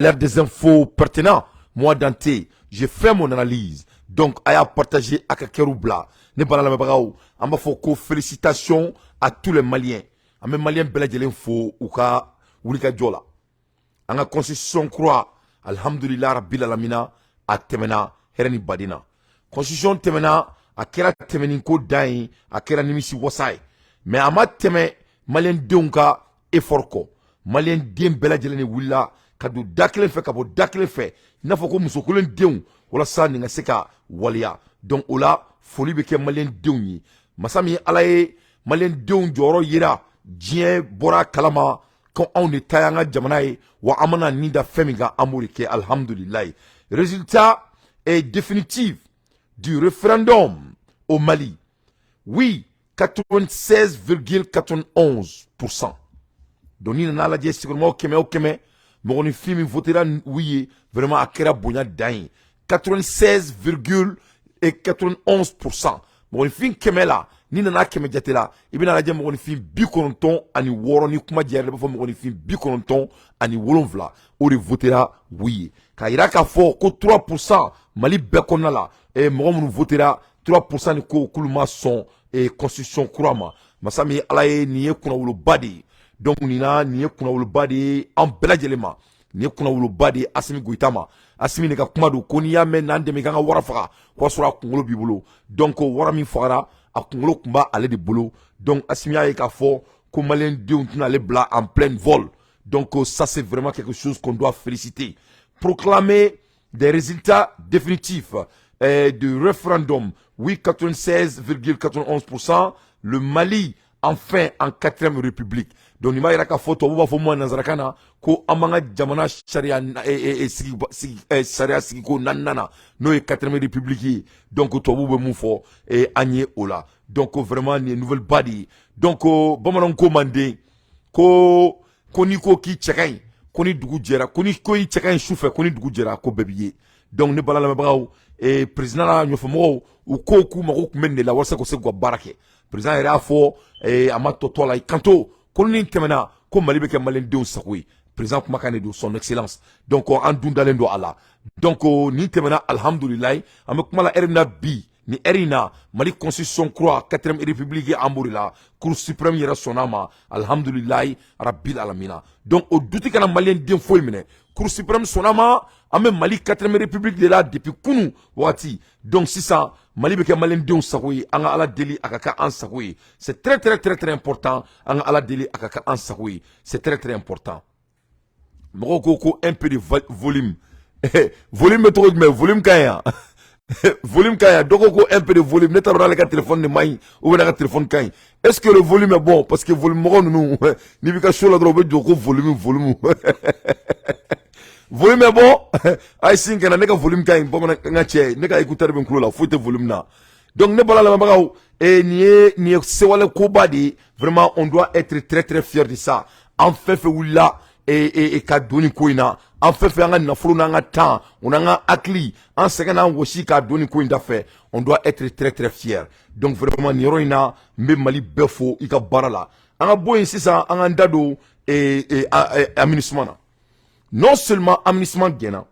L'heure des infos pertinents, moi Dante, j'ai fait mon analyse. Donc a y'a partager, a ka cœur bila. Ne bala lamɛnbagaw, an b'a fɔ ko félicitations à tous les Maliens. An bɛ Malien bɛɛ lajɛlen fo u ka wulikajɔ la. An ka constitution kura, alhamdulillah rabbil alamina, a tɛmɛna hɛrɛ ni baden na. Constitution tɛmɛna, a kɛra tɛmɛni ko dan ye, a kɛra nimisi wasa ye, mais a ma tɛmɛ Malien denw ka effort kɔ. Malien den bɛɛ lajɛlen de wulila ka don da kelen fɛ, ka bɔ da kelen fɛ, i n'a fɔ ko musokelen denw, walasa nin ka se ka waleya. Donc o la, foli bɛ kɛ Malien denw ye. Masa min Ala ye Malien denw jɔyɔrɔ yira, diɲɛ bɔra kalama ko anw de ta y'an ka jamana ye, wa an mana nin da fɛn min kan, an b'o de kɛ, alhamdulilayi. Résultat est définitif du référendum au Mali: oui, 96,91%. Donc ni nana lajɛ, sigiyɔrɔma 100 o 100, mɔgɔninfin min votera oui ye, vraiment a kɛra bonya dan ye. 96,91%, mɔgɔninfin 100 la, ni nana 100 jate la, i bɛna lajɛ, mɔgɔninfin 96, ni kuma jɛra, i b'a fɔ mɔgɔninfin 97, o de votera oui ye, k'a yira k'a fɔ ko 3%, Mali bɛɛ kɔnɔna la, mɔgɔ minnu votera, 3% ni ko k'olu ma sɔn constitution kura ma. Masa min Ala ye, nin ye kunnawoloba de ye. Donc nin na, nin ye kunnawoloba de ye an bɛɛ lajɛlen ma, nin ye kunnawoloba de ye Asimi Goyita ma. Asimi de ka kuma don ko n'i y'a mɛn n'an dɛmɛ k'an ka wara faga, k'o y'a sɔrɔ a kunkolo b'i bolo. Donc wara min fagara, a kunkolo tun b'ale de bolo. Donc Asimi y'a ye k'a fɔ ko Malien denw tɛna ale bila en plein vol. Donc ça, c'est vraiment quelque chose qu'on doit féliciter. Proclamer des résultats définitifs du référendum: oui, 96,91%, le Mali enfin en quatrième république. Donc nin b'a yira k'a fɔ, tubabu b'a fɔ mun nanzarakan na, ko an b'an ka jamana sariya sigi, sariya sigiko naaninan na, n'o ye quatrième république ye. Donc tubabu bɛ mun fɔ an ye o la? Donc vraiment, nin ye nouvelle ba de ye. Donc bamananw ko manden ko n'i ko k'i cɛ ka ɲi, ko ni dugu jɛra, ko ni ko i cɛ ka ɲi su fɛ, ko ni dugu jɛra, ko bɛɛ b'i ye. Donc ne bala lamɛnbagaw, président n'a ɲɛfɔmɔgɔw, u ko k'u mago tun bɛ nin de la walasa ka se k'u ka baara kɛ. Président yɛrɛ y'a fɔ, a ma tɔ to a la, i kanto ko ni tɛmɛna, ko Mali bɛ kɛ Maliyɛndenw sago ye. Président kumakan de don, son excellence. Donc an dun dalen don a la. Donc nin tɛmɛna, alhamdulilayi. An bɛ kuma la heure min na bi, ni heure in na, Mali constitution kura, quatrième république, an b'o de la. Cour suprême yɛrɛ sɔnna a ma, alhamdulilayi rabbil alamina. Donc o duti kana Maliyɛn den foyi minɛ. Cour suprême sɔnna a ma, an bɛ Mali quatrième république de la depuis kunu waati. Donc sisan Mali bɛ kɛ Maliyɛndenw sago ye. An ka Ala deli a ka kɛ an sago ye, c'est très très très très important. An ka Ala deli a ka kɛ an sago ye, c'est très très important. Mɔgɔw ko ko un peu de volume. Volume bɛ cogo jumɛn? Volume ka ɲi yan, volume ka ɲi yan. Dɔ ko ko un peu de volume. Ne t'a dɔn n'ale ka téléphone de man ɲi ou bien n'a ka téléphone ka ɲi. Est-ce que le volume est bon? Parce que volume mɔgɔ ninnu, n'i b'i ka so la dɔrɔn, u bɛ jɔ ko volume, volume, volume est bon. A ye sin ka na, ne ka volume ka ɲi. Bamanan, n ka cɛ, ne ka écouteur bɛ n tulo la, foyi tɛ volume na. Donc ne bɔra lamɛnbagaw, nin ye sewale koba de ye. Vraiment, on doit être très très fier de ça. An fɛn fɛn wulila ka don nin ko in na, an fɛn fɛn an ka nafolo n'an ka temps, o n'an ka hakili, an sɛgɛn n'an wɔsi k'a don nin ko in da fɛ, on doit être très très fier. Donc vraiment, nin yɔrɔ in na, n bɛ Mali bɛɛ fo i ka baara la. An ka bɔ yen sisan, an k'an da don aménagement na. Non seulement aménagement gɛnna,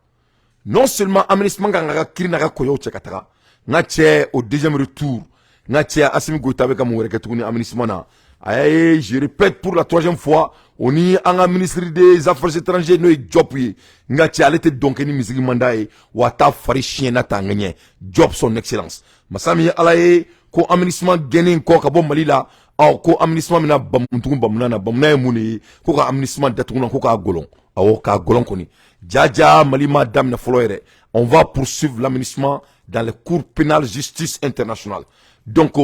non seulement aménagement kan ka kiiri n'a ka kɔyɔw cɛ ka taga, n ka cɛ, au deuxième retour, n ka cɛ, Asimi Goyita bɛ ka mun wɛrɛ kɛ tuguni aménagement na? A ye, je répète pour la troisième fois, o ni an ka ministre des affaires étrangères, n'o ye Diop ye, n ka cɛ, ale tɛ dɔn kɛ ni misiri man d'a ye, wa a t'a fari siɲɛ na ta ŋɛɲɛ. Diop, son excellence, masa min ye Ala ye, ko aménagement gɛnnen kɔ ka bɔ Mali la, ɔ ko aménagement bɛna bamu tugun bamuna na. Bamuna ye mun de ye? Ko ka aménagement datugu na, ko k'a gɔlɔn. Awɔ, k'a gɔlɔn kɔni jaja, Mali ma daminɛ fɔlɔ yɛrɛ. On va poursuivre l'aménagement dans les cours pénales justice internationale. Donc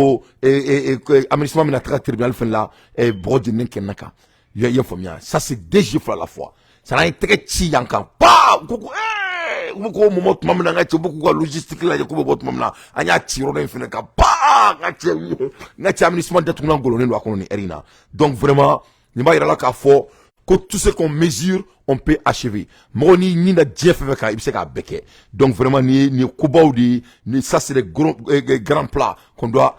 aménagement bɛna taga tribunal fɛnɛ la, bɔgɔ jeninen kɛnɛ kan. I y'a faamuya? Ça, c'est deux chiffres à la fois. Ça n'a ye tɛgɛ ci yan kan pa ko u bɛ k'o mɔmɔ tuma min na, n ka cɛ, u bɛ k'u ka logistique lajɛ k'u bɛ bɔ tuma min na, an y'a ci yɔrɔ dɔ in fɛnɛ kan pa. N ka cɛ, aménagement datugulan gɔlɔnnen don a kɔnɔ nin heure in na. Donc vraiment, nin b'a yira la k'a fɔ ko tout ce qu'on mesure, on peut achever. Mɔgɔ n'i ɲin da diɲɛ fɛn fɛn kan, i bɛ se k'a bɛɛ kɛ. Donc vraiment, nin ye kobaw de ye. Ni ça, c'est des gros grands plats qu'on doit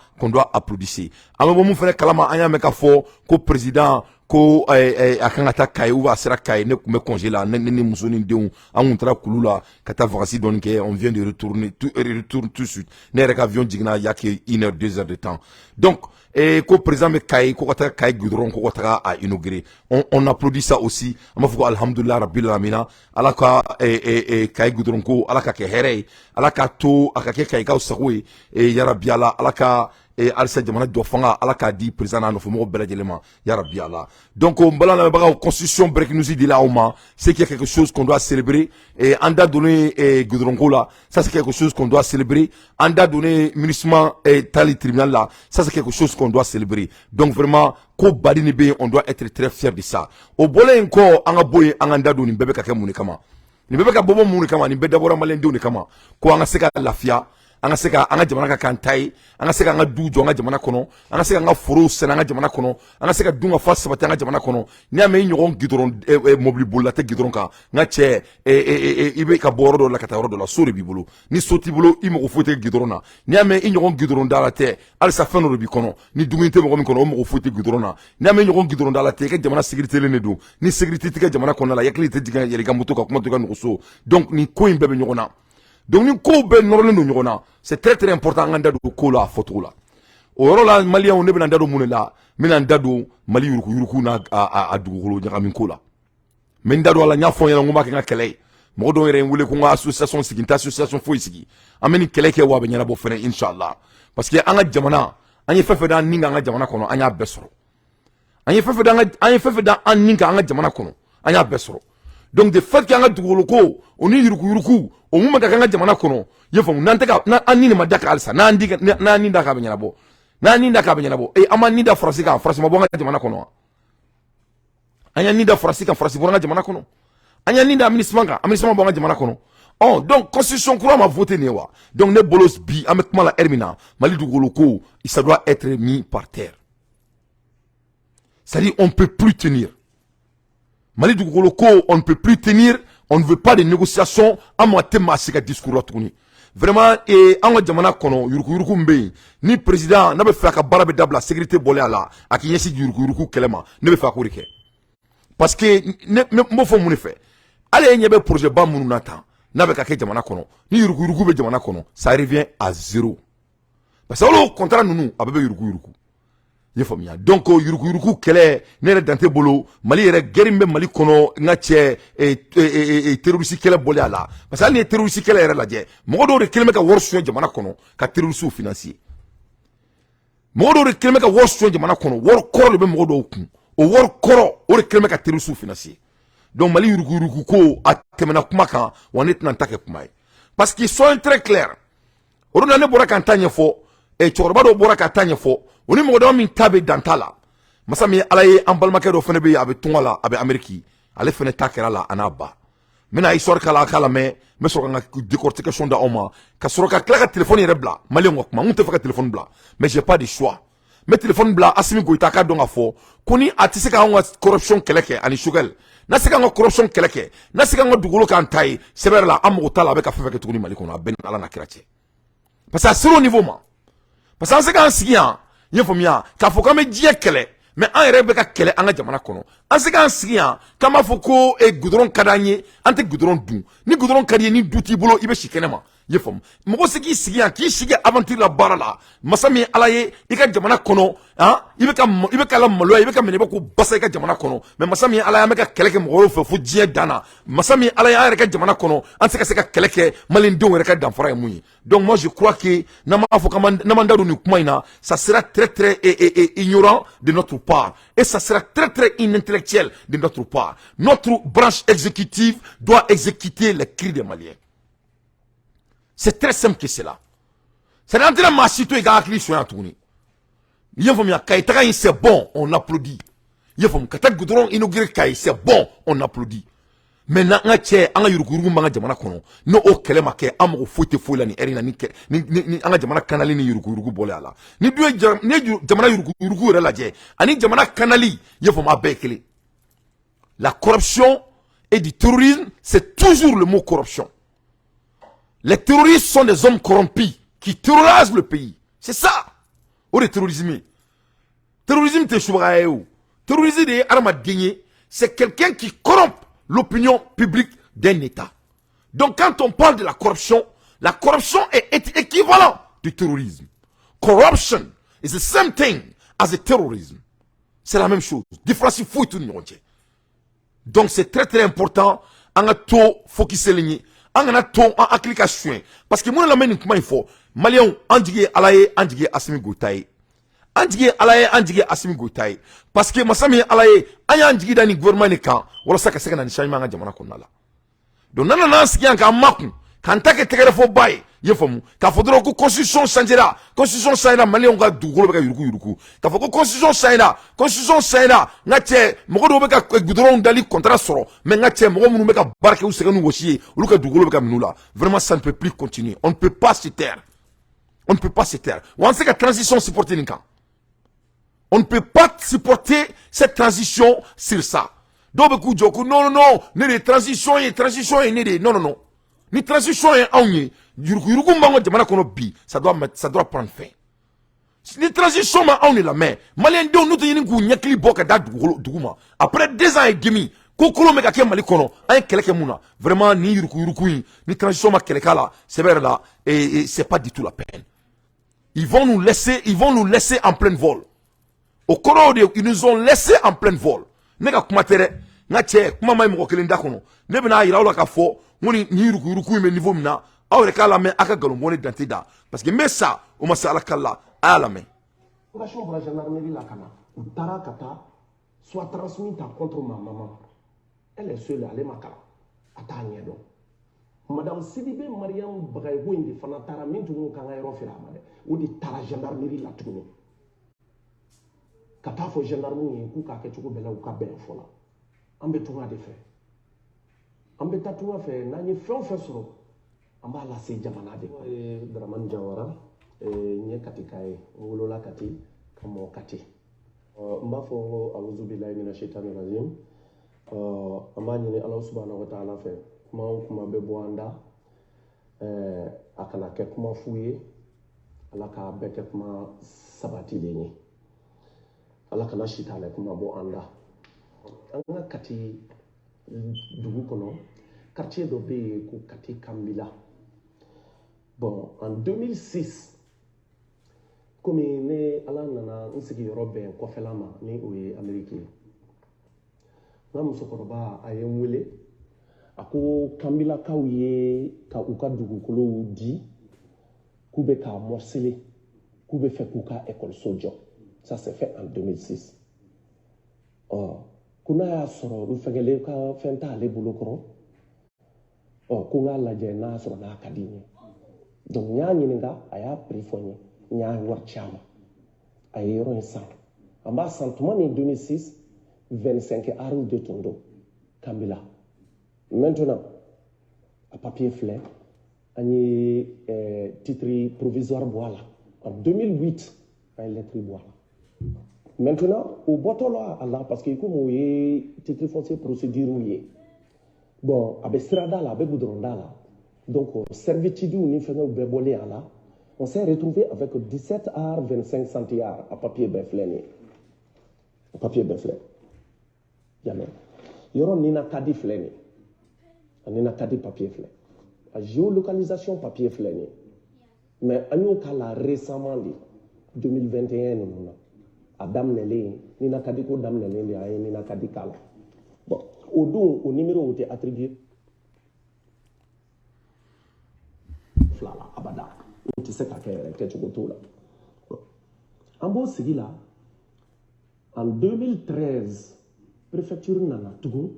applaudir. An bɛ bɔ mun fɛnɛ kalama? An y'a mɛn k'a fɔ ko président Ko a kan ka taa Kayi ou a sera Kayi. Ne tun bɛ congé la, ne ni muso ni denw, an kun taara kulu la ka taa vacances dɔɔni kɛ. On vient de retourner tout, retourne tout de suite. Ne yɛrɛ ka avion jiginna il y a que une heure, 2 heures de temps. Donc ko président bɛ Kayi, ko ka taa Kayi goudron, ko ka taga a inaugurer. On applaudit ça aussi. An b'a fɔ ko alhamdulilah rabbil alamina. Ala ka Kayi goudron ko, Ala ka kɛ hɛrɛ ye, Ala k'a to a ka kɛ Kayikaw sago ye. Yarabi Ala, Ala ka halisa jamana jɔ fanga, Ala k'a di président n'a nɔfɛmɔgɔw bɛɛ lajɛlen ma, yarabi Ala. Donc n balima lamɛnbagaw, constitution break news di la aw ma, c'est qu'il y a quelque chose qu'on doit célébrer. Et an da donnen goudron ko la, ça c'est quelque chose qu'on doit célébrer. An da donnen MINUSMA tali tribunal la, ça c'est quelque chose qu'on doit célébrer. Donc vraiment, ko baden de bɛ yen, on doit être très fier de ça. O bɔlen kɔ, an ka bɔ yen, an ka da don nin bɛɛ bɛ ka kɛ mun de kama? Nin bɛɛ bɛ ka bɔ mun de kama? Nin bɛɛ dabɔra maliyɛndenw de kama, ko an ka se ka lafiya, an ka se ka an ka jamana ka k'an ta ye, an ka se k'an ka du jɔ an ka jamana kɔnɔ, an ka se k'an ka forow sɛnɛ an ka jamana kɔnɔ, an ka se ka dun ka fa sabati an ka jamana kɔnɔ. N'i y'a mɛn i ɲɔgɔn gidɔrɔn mobili bolila tɛ gidɔrɔn kan, n ka cɛ, i bɛ ka bɔ yɔrɔ dɔ la ka taa yɔrɔ dɔ la, so de b'i bolo. Ni so t'i bolo, i mago foyi tɛ gidɔrɔn na. N'i y'a mɛn i ɲɔgɔn gidɔrɔn da la tɛ, halisa fɛn dɔ de b'i kɔnɔ. Ni dumuni tɛ mɔgɔ min kɔnɔ, o mago foyi tɛ gidɔrɔn na. N'i y'a mɛn i ɲɔgɔn gidɔrɔn da la tɛ, i ka jamana sécurité de don. Ni sécurité tɛ ka jamana kɔnɔna la, i hakili tɛ jigin yɛlɛ i ka moto kan, kuma to i ka nɔgɔso. Donc nin ko in bɛɛ bɛ ɲɔgɔn na. Donc ni kow bɛɛ nɔrɔlen don ɲɔgɔn na, c'est très très important an ka da don ko la a fɔcogo la. O yɔrɔ la, maliyɛnw, ne bɛna n da don mun de la? N bɛna n da don Mali yuruguyurugu n'a a dugukolo ɲagami ko la. N bɛ n da don a la. N y'a fɔ n ɲɛna ko n b'a kɛ n ka kɛlɛ ye. Mɔgɔ dɔw yɛrɛ ye n wele ko n ka association sigi. N tɛ association foyi sigi. An bɛ nin kɛlɛ kɛ, wa a bɛ ɲɛnabɔ fɛnɛ, inshallah, parce que an ka jamana, an ye fɛn fɛn da an ni kan an ka jamana kɔnɔ, an y'a bɛɛ sɔrɔ. An ye fɛn fɛn da an ni kan an ka jamana kɔnɔ, an y'a bɛɛ sɔrɔ. Donc de fait que an ka dugukolo ko o ni yuruguyurugu o mun bɛ ka kɛ an ka jamana kɔnɔ, i y'a faamu, n'an tɛ ka an ni nin ma da kan halisa, n'an ni da k'a bɛ ɲɛnabɔ, n'an ni da k'a bɛ ɲɛnabɔ. An m'an ni da Faransi kan, Faransi ma bɔ an ka jamana kɔnɔ wa? An y'an ni da Faransi kan, Faransi bɔra an ka jamana kɔnɔ. An y'an ni da MINUSMA kan, MINUSMA bɔ an ka jamana kɔnɔ. Ɔ donc constitution kura ma voté nin ye wa? Donc ne bolo, bi an bɛ kuma la heure min na, Mali dugukolo ko, ça doit être mis par terre, c'est-à-dire on peut plus tenir. Mali dugukolo ko, on ne peut plus tenir. On ne veut pas de négociation. An ma tɛ maa si ka discours la tuguni. Vraiment, an ka jamana kɔnɔ, yuruguyurugu min bɛ yen, ni président n'a bɛ fɛ a ka baara bɛ dabila, sécurité bɔlen a la, a k'i ɲɛsin yuruguyurugu kɛlɛ ma. Ne bɛ fɛ a k'o de kɛ, parce que ne n b'o fɔ mun de fɛ? Hali e ɲɛ bɛ projet ba minnu na tan, n'a bɛ ka kɛ jamana kɔnɔ, ni yuruguyurugu bɛ jamana kɔnɔ, ça revient à zéro, parce que olu contrat ninnu, a bɛɛ bɛ yuruguyurugu, i ye faamuya. Donc yuruguyurugu kɛlɛ, ne yɛrɛ dante bolo, Mali yɛrɛ, guerre min bɛ Mali kɔnɔ, n ka cɛ, terroriste kɛlɛ bɔlen a la, parce que hali ni ye terroriste kɛlɛ yɛrɛ lajɛ, mɔgɔ dɔw de kɛlen bɛ ka wari suɲɛ jamana kɔnɔ ka terroriste financer. Mɔgɔ dɔw de kɛlen bɛ ka wari suɲɛ jamana kɔnɔ. Wari kɔrɔ de bɛ mɔgɔ dɔw kun, o wari kɔrɔ o de kɛlen bɛ ka terroriste financer. Donc Mali yuruguyurugu ko, a tɛmɛna kuma kan wa, ne tɛna n ta kɛ kuma ye, parce que soyons très clair, o de la ne bɔra ka n ta ɲɛfɔ. Cɛkɔrɔba dɔw bɔra ka ta ɲɛfɔ, o ni mɔgɔ dama min ta bɛ dan ta la. Masa min ye Ala ye, an balimakɛ dɔ fana bɛ yen, a bɛ tunga la, a bɛ Amérique, ale fana ta kɛra la, a n'a ba. N bɛna histoire k'a la, mais n bɛ sɔrɔ ka n ka décortication d'aw ma, ka sɔrɔ ka tila ka téléphone yɛrɛ bila maliyɛnw ka kuma. N kun tɛ fɛ ka téléphone bila, mais j'ai pas de choix. N bɛ téléphone bila. Assimi Goïta k'a dɔn k'a fɔ ko ni a tɛ se k'anw ka corruption kɛlɛ kɛ, ani Choguel n'a se k'an ka corruption kɛlɛ kɛ, n'a se k'an ka dugukolo k'an ta ye, sɛbɛn la, an mago t'a la. A bɛ ka fɛn fɛn kɛ tuguni Mali kɔnɔ, a bɛɛ ni Ala n'a kira cɛ, parce que a sera o niveau ma. Parce que an se k'an sigi yan, i ye faamuya, k'a fɔ k'an bɛ diɲɛ kɛlɛ, mais an yɛrɛ bɛ ka kɛlɛ an ka jamana kɔnɔ. An se k'an sigi yan k'an b'a fɔ ko goudron ka d'an ye, an tɛ goudron dun. Ni goudron ka di ye, ni du t'i bolo, i bɛ si kɛnɛ ma, i ye faamu. Mɔgɔ se k'i sigi yan k'i sigi aventure la, baara la, masa min ye Ala ye, i ka jamana kɔnɔ, han, i bɛ ka la maloya, i bɛ ka minɛ i bɛ ko basa i ka jamana kɔnɔ. Mais masa min ye Ala ye, an bɛ ka kɛlɛ kɛ mɔgɔ wɛrɛw fɛ fo diɲɛ dan na. Masa min ye Ala ye, an yɛrɛ ka jamana kɔnɔ, an tɛ se ka kɛlɛ kɛ. Maliyɛndenw yɛrɛ ka danfara ye mun ye? Donc moi je crois que n'an b'a fɔ n'an m'an da don nin kuma in na, ça sera très très ignorant de notre part et ça sera très très inintellectuel de notre part. Notre branche exécutive doit exécuter les cris des Maliens. C'est très simple que cela. C'est an tɛna maa si to i ka hakili sonya tuguni, i y'a faamuya. Kayi taga in, c'est bon, on applaudit, i y'a faamu. Ka taa goudron inauguré Kayi, c'est bon, on applaudit. Maintenant, an ka cɛ, an ka yuruguyurugu b'an ka jamana kɔnɔ, n'o o kɛlɛ ma kɛ, an mago foyi tɛ foyi la nin heure in na, ni an ka jamana kanali ni yuruguyurugu bɔlen a la. Ni dun ye, ni ye jamana yuruguyurugu yɛrɛ lajɛ ani jamana kanali, i y'a faamu, a bɛɛ ye kelen. La corruption et du terrorisme, c'est toujours le mot corruption. Les terroristes sont des hommes corrompus qui terrorisent le pays. C'est ça o de terrorisme ye. Terrorisme tɛ subaga ye o. Terroriste de ye hadamaden ye, c'est quelqu'un qui corrompt l'opinion publique d'un État. Donc quand on parle de la corruption, la corruption est équivalent du terrorisme. Corruption is the same thing as a terrorism. C'est la même chose. Différence foyi t'u ni ɲɔgɔn cɛ. Donc c'est très très important an ka to focuselen ye, an kana to an hakili ka suɲɛ, parce que mun de la n bɛ nin kuma in fɔ? Maliyɛnw, an jigi ye Ala ye, an jigi ye Asimi Goyita ye, an jigi ye Ala ye, an jigi ye Asimi Goyita ye, parce que masa min ye Ala ye, an y'an jigi da nin gouvernement de kan walasa ka se ka na ni changement an ka jamana kɔnɔna la. Donc n'an nana an sigi yan k'an makun, k'an ta kɛ tɛgɛrɛfɔba ye, i ye faamu, k'a fɔ dɔrɔn ko constitution changera, constitution changera, maliyɛnw ka dugukolo bɛ ka yuruku yuruku, k'a fɔ ko constitution changera, constitution changera, n ka cɛ, mɔgɔ dɔw bɛ ka goudron dali contrat sɔrɔ, mais n ka cɛ, mɔgɔ minnu bɛ ka baara kɛ u sɛgɛn n'u wɔsi ye, olu ka dugukolo bɛ ka minɛ u la. Vraiment, ça ne peut plus continuer. On ne peut pas se taire, on ne peut pas se taire. Wa an tɛ se ka transition supporter nin kan. On ne peut pas supporter cette transition sur ça. Dɔw bɛ k'u jɔ ko non, non, non, ne de ye transition ye, transition ye ne de ye. Non, non, non, ni transition ye anw ye, yuruguyurugu min b'an ka jamana kɔnɔ bi, ça doit prendre fin. Ni transition ma anw de lamɛn, maliyɛndenw n'u tɛ ɲini k'u ɲɛkili bɔ ka da dugukolo dugu ma, après 2 ans et demi, ko kolon bɛ ka kɛ Mali kɔnɔ, an ye kɛlɛ kɛ mun na? Vraiment, ni yuruguyurugu in, ni transition ma kɛlɛ k'a la sɛbɛ yɛrɛ la, et c'est pas du tout la peine. Ils vont nous laisser en pleine vol. O kɔrɔ de, ils nous ont laissé en pleine vol. Ne ka kuma tɛ dɛ, n ka cɛ, kuma ma ɲi mɔgɔ kelen da kɔnɔ. Ne bɛna yira aw la k'a fɔ n ko nin yuruguyurugu in bɛ niveau min na, aw yɛrɛ k'a lamɛn, aw ka nkalon bɔ ne dante da, parce que n bɛ sa o ma se Ala kali la. A y'a lamɛn. Délégation bɔra gendarmerie la ka na, u taara ka taa soit transmis ta contre ma maman. Elle est seule, ale ma kalan, a t'a ɲɛdɔn. Madame Sidibe Mariam Bagayogo in de fana taara, min tun ko k'an ka yɔrɔ feere a ma dɛ, o de taara gendarmerie la tuguni ka taa fɔ gendarmew ye k'u k'a kɛ cogo bɛɛ la, u ka bɛn fɔ la. An bɛ tunga de fɛ, an bɛ taa tunga fɛ, n'an ye fɛn o fɛn sɔrɔ, an b'a lase jamana de ma. Dramane Jawara, n ye Katika ye, n wolola Kati ka mɔ Kati. N b'a fɔ awuzubilayi mina shaitani rajim. An b'a ɲini Ala subahana wa taala fɛ, kuma o kuma bɛ bɔ an da, a kana kɛ kuma fu ye, Ala k'a bɛɛ kɛ kuma sabatilen ye, Ala kana sitanɛ kuma bɔ an da. An ka Kati dugu kɔnɔ, quartier dɔ bɛ yen ko Kati Kanbila. Bon, en 2006, komi ne Ala nana n sigiyɔrɔ bɛn kɔfɛla ma, ni o ye Ameriki ye, n ka musokɔrɔba a ye n wele, a ko Kanbilakaw ye ka u ka dugukolow di, k'u bɛ k'a morceler, k'u bɛ fɛ k'u ka ekɔliso jɔ. Ça s'est fait en 2006. Ɔ ko n'a y'a sɔrɔ n fɛngɛlen ka fɛn t'ale bolo kɔrɔ, ɔ ko n k'a lajɛ n'a y'a sɔrɔ n'a ka di n ye. Donc n y'a ɲininka, a y'a prix fɔ n ye, n y'a wari ci a ma, a ye yɔrɔ in san. An b'a san tuma min 2006, 25 ares de tun don Kanbila. Maintenant, a papier filɛ, an ye titre provisoire bɔ a la en 2008, an ye lettre bɔ a la. Maintenant, o bɔtɔ la a la, parce que komi o ye titre foncier procédure ye, bon, a bɛ sirada la, a bɛ goudron da la, donc servitude ni fɛngɛw bɛɛ bɔlen a la, on s'est retrouvé avec 17 ares 25 centiares. A papier bɛɛ filɛ nin ye, a papier bɛɛ filɛ yamɛ. Yɔrɔ nina ka di filɛ nin ye, a nina ka di papier filɛ, a géolocalisation papier filɛ nin ye. Mais an y'o k'a la récemment de, 2021 ninnu na, a daminɛlen, nina ka di ko daminɛlen de, an ye nina ka di k'a la. Bon, o don, o numéro o tɛ attribué fila la abada, o tɛ se ka kɛ yɛrɛ, kɛcogo t'o la. An b'o sigi la. En 2013, préfecture nana tugun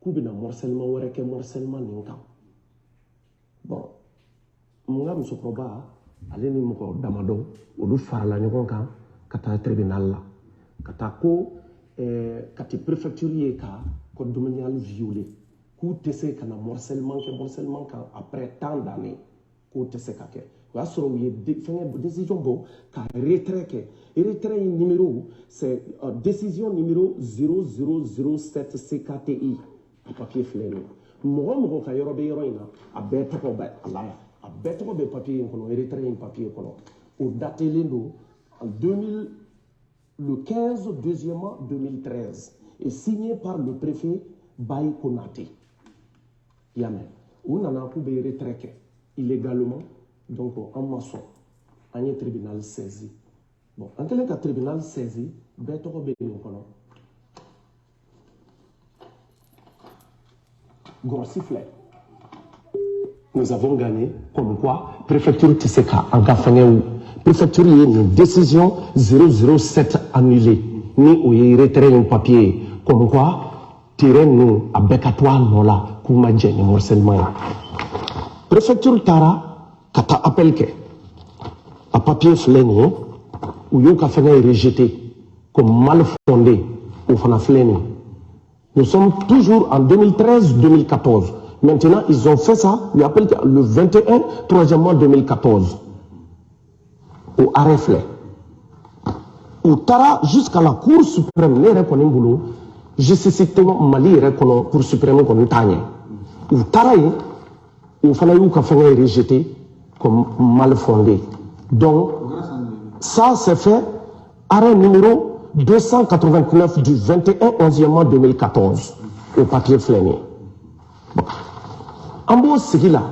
k'u bɛna morcellement wɛrɛ kɛ morcellement nin kan. Bon, n ka musokɔrɔba, ale ni mɔgɔ damadɔ, olu farala ɲɔgɔn kan ka taa tribunal la, ka taa ko Kati préfecture ye ka code domanial violé, k'u tɛ se ka na morcellement kɛ morcellement kan après tant d'années, k'o tɛ se ka kɛ. O y'a sɔrɔ u ye fɛngɛ décision bɔ ka retrait kɛ. Retrait in numéro, c'est décision numéro 0007 CKTI. A papier filɛ nin ye. Mɔgɔ o mɔgɔ ka yɔrɔ bɛ yɔrɔ in na, a bɛɛ tɔgɔ bɛ a la yan, a bɛɛ tɔgɔ bɛ papier in kɔnɔ, retrait in papier kɔnɔ. O datelen don en 2013. Le 15 deuxièmement 2013 et signé par le préfet Baye Konaté. I y'a mɛn, u nana k'u bɛ retrait kɛ illégalement. Donc an ma sɔn, an ye tribunal saisi. Bon, an kɛlen ka tribunal saisi, bɛɛ tɔgɔ bɛ nin kɔnɔ. Gɔrɔsi filɛ, nous avons gagné, comme quoi préfecture tɛ se ka an ka fɛngɛw. Préfecture ye nin décision 007 annulé, ni o ye retrait in papier ye, comme quoi terrain ninnu a bɛɛ ka to a nɔ la, k'u ma jɛn ni morcellement ye. Préfecture taara ka taa appel kɛ, a papier filɛ nin ye. U y'u ka fɛngɛ rejeté comme mal fondé, o fana filɛ nin ye. Nous sommes toujours en 2013-2014. Maintenant, ils ont fait ça, ils appellent le 21 troisième mois 2014. Au arrêt filɛ. U taara jusqu'à la Cour suprême. Ne yɛrɛ kɔni bolo, justice tɛ Mali yɛrɛ kɔnɔ, Cour suprême kɔni t'a ɲɛ. U taara yen, u fana y'u ka fɛngɛ rejeté comme mal fondé. Donc ça, c'est fait, arrêt numéro 289 du 21 11 mois 2014, o papier filɛ nin ye. Bon, an b'o sigi la,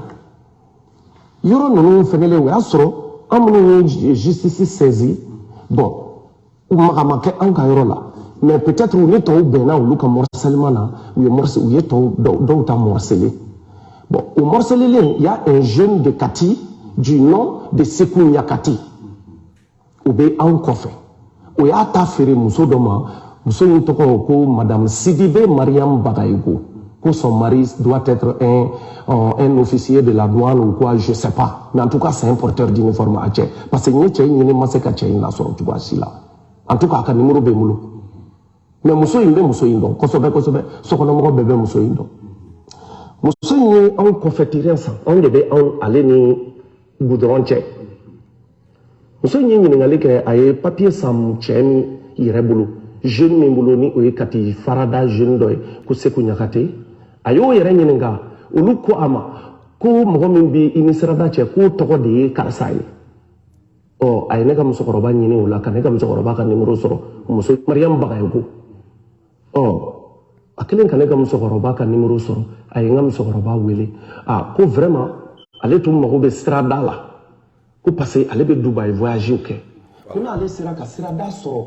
yɔrɔ ninnu fɛngɛlen, o y'a sɔrɔ an minnu ye justice saisi, bon, u maga ma kɛ an ka yɔrɔ la, mais peut-être u ni tɔw bɛnna olu ka morcellement na, u ye morce u ye tɔw dɔw ta morcelé. Bon, o morcelelen, il y a un jeune de Kati du nom de Sekou Niakati, o bɛ anw kɔfɛ. O y'a ta feere muso dɔ ma, muso in tɔgɔ ko Madame Sidibe Mariam Bagayogo, ko son mari doit être un officier de la douane ou quoi, je sais pas, mais en tout cas c'est un porteur d'uniforme. A cɛ, parce que n ye cɛ in ɲini, ma se ka cɛ in lasɔrɔ cogoya si la. En tout cas, a ka numéro bɛ n bolo, mais muso in bɛ muso in dɔn kosɛbɛ kosɛbɛ, sokɔnɔmɔgɔ bɛɛ bɛ muso in dɔn. Muso in ye anw kɔfɛ terrain san, anw de bɛ anw ale ni goudron cɛ. Muso in ye ɲininkali kɛ, a ye papier san cɛ min yɛrɛ bolo, jeune min bolo, ni o ye Kati farada jeune dɔ ye ko Seku Ɲakate, a y'o yɛrɛ ɲininka. Olu ko a ma ko mɔgɔ min bɛ i ni sirada cɛ, k'o tɔgɔ de ye karisa ye. Ɔ, a ye ne ka musokɔrɔba ɲini o la, ka ne ka musokɔrɔba ka numéro sɔrɔ, muso Mariam Bagayogo. Ɔ, a kɛlen ka ne ka musokɔrɔba ka numéro sɔrɔ, a ye n ka musokɔrɔba wele. A ko vraiment, ale tun mago bɛ sirada la, ko parce que ale bɛ Dubaï voyage kɛ, ko n'ale sera ka sirada sɔrɔ.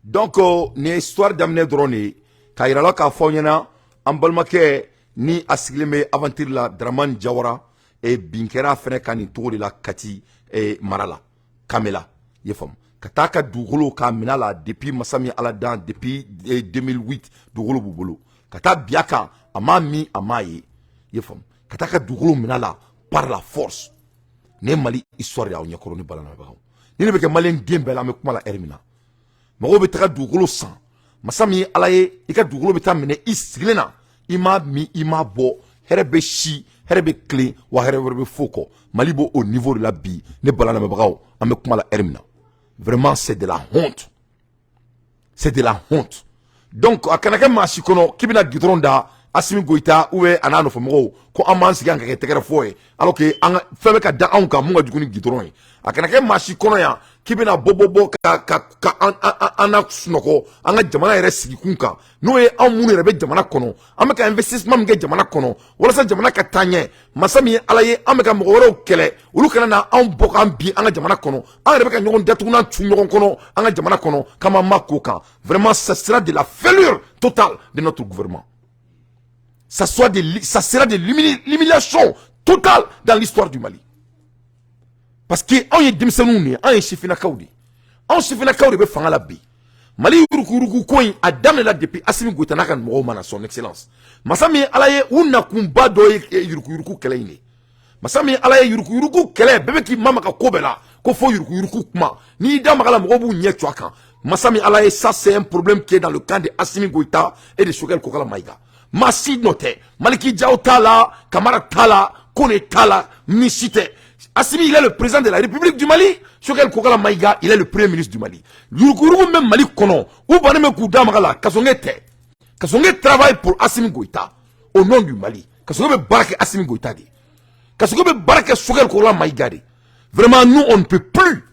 Donc nin ye histoire daminɛ dɔrɔn de ye, k'a yira la, k'a fɔ aw ɲɛna, an balimakɛ ni a sigilen bɛ aventure la, Dramane Jawara, bin kɛra a fɛnɛ kan nin cogo de la Kati mara la, Kamela, i ye faamu, ka taa ka dugukolo k'a minɛ a la depuis masa min ala dan, depuis 2008 dugukolo b'u bolo, ka taa bi a kan, a m'a min, a m'a ye, i ye faamu, ka taa ka dugukolo minɛ a la par la force. Nin ye Mali histoire de y'aw ɲɛkɔrɔ ni balamɛbagaw. Ni ne bɛ kɛ maliyɛn den bɛɛ la, an bɛ kuma la heure min na, mɔgɔw bɛ taga dugukolo san, masa min ye ala ye, i ka dugukolo bɛ taa minɛ i sigilen na, i m'a min, i m'a bɔ, hɛrɛ bɛ si, hɛrɛ bɛ tilen, wa hɛrɛ wɛrɛ bɛ fo kɔ. Mali b'o o niveau de la bi, ne balamɛbagaw, an bɛ kuma la heure min na. Vraiment, c'est de la honte, c'est de la honte. Donc a kana kɛ maa si kɔnɔ k'i bɛna goudron da Asimi Goyita ou bien a n'a nɔfɛmɔgɔw ko an b'an sigi an ka kɛ tɛgɛrɛ fɔ ye, alors que an ka fɛn bɛ ka da anw kan mun ka jugu ni goudron ye. A kana kɛ maa si kɔnɔ yan k'i bɛna bɔ bɔ bɔ ka an na sunɔgɔ an ka jamana yɛrɛ sigikun kan, n'o ye anw minnu yɛrɛ bɛ jamana kɔnɔ, an bɛ ka investissement min kɛ jamana kɔnɔ walasa jamana ka taa ɲɛ. Masa min ye ala ye, an bɛ ka mɔgɔ wɛrɛw kɛlɛ, olu kana na anw bɔ k'an bin an ka jamana kɔnɔ. An yɛrɛ bɛ ka ɲɔgɔn datugunan tu ɲɔgɔn kɔnɔ an ka jamana kɔnɔ, k'an ma k'o kan. Vraiment, ça sera de la failure totale de notre gouvernement, ça sera de l'humiliation totale dans l'histoire du Mali. Parce que anw ye denmisɛnninw de ye, anw ye sifinnakaw de ye, anw sifinnakaw de bɛ fanga la bi. Mali yuruguyurugu ko in, a daminɛla depuis Asimi Goyita n'a ka mɔgɔw mana, son excellence. Masa min ye ala ye, u nakunba dɔ ye yuruguyurugu kɛlɛ in de. Masa min ye ala ye, yuruguyurugu kɛlɛ bɛɛ bɛ k'i mamaga ko bɛɛ la ko fo yuruguyurugu kuma, n'i da maga la, mɔgɔw b'u ɲɛ cu a kan. Masa min ala ye, ça c'est un problème qui est dans le camp de Assimi Goïta et de Choguel Kokala Maïga. Maa si nɔ tɛ, Maliki Diaw t'a la, Kamara t'a la, Kone t'a la, ni si tɛ. Assimi, il est le président de la République du Mali. Choguel Kokala Maïga, il est le premier ministre du Mali. Yuruguyurugu bɛ Mali kɔnɔ, u bannen bɛ k'u da maga la. Kasɔnkɛ tɛ. Kasɔnkɛ travaille pour Assimi Goïta au nom du Mali. Kasɔnkɛ bɛ baara kɛ Assimi Goïta de. Kasɔnkɛ bɛ baara kɛ Choguel Kokala Maïga de. Vraiment, nous, on ne peut plus.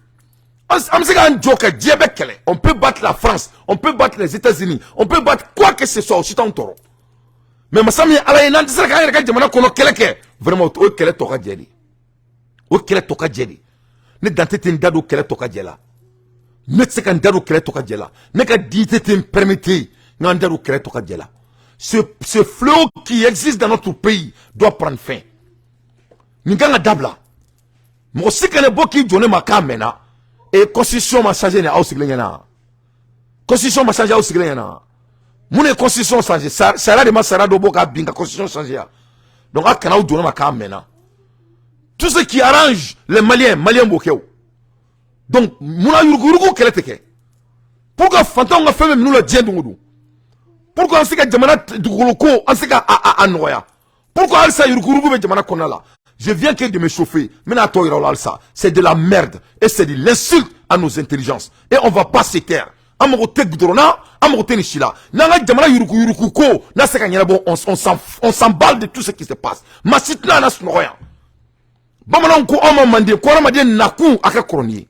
An bɛ se k'an jɔ ka diɲɛ bɛɛ kɛlɛ. On peut battre la France, on peut battre les États-Unis, on peut battre quoi que ce soit, o si t'anw tɔɔrɔ. Mais masa min ye Ala ye, n'an tɛ se k'an yɛrɛ ka jamana kɔnɔ kɛlɛ kɛ, vraiment, o ye kɛlɛ tɔ ka jɛ de, o kɛlɛ tɔ ka jɛ de. Ne dante tɛ n da don kɛlɛ tɔ ka jɛ la. Ne tɛ se ka n da don kɛlɛ tɔ ka jɛ la. Ne ka dignité tɛ n permettre n ka n da don kɛlɛ tɔ ka jɛ la. Ce fléau qui existe dans notre pays doit prendre fin. Nin kan ka dabila. Mɔgɔ si kana bɔ k'i jɔ ne ma k'a mɛnna. Et constitution ma changé ni aw sigilen ɲɛna. Constitution ma changé aw sigilen ɲɛna. Mun de ye constitution changé? Sariya de ma sariya dɔ bɔ k'a bin ka constitution changé ya? Donc a kana aw jɔ ne ma k'a mɛnna. Tout ce qui arrange les Maliens, Maliens b'o kɛ o. Donc munna yuruguyurugu kɛlɛ tɛ kɛ? Pour que fantanw ka fɛn bɛ minnu la diɲɛ don o don, pour que an se ka jamana dugukolo ko, an se ka a nɔgɔya, pourquoi halisa yuruguyurugu bɛ jamana kɔnɔna la? Je viens que de me chauffer. N bɛna tɔ yira o la halisa. C'est de la merde et c'est de l'insulte à nos intelligences et on va pas se taire. An mago tɛ goudron na, an mago tɛ nin si la. N'an ka jamana yuruguyurugu ko n'a se ka ɲɛnabɔ, on s'emballe de tout ce qui se passe. Maa si tɛna na sunɔgɔ yan. Bamananw ko anw ma manden ko hadamaden nakun a ka kɔrɔ nin ye.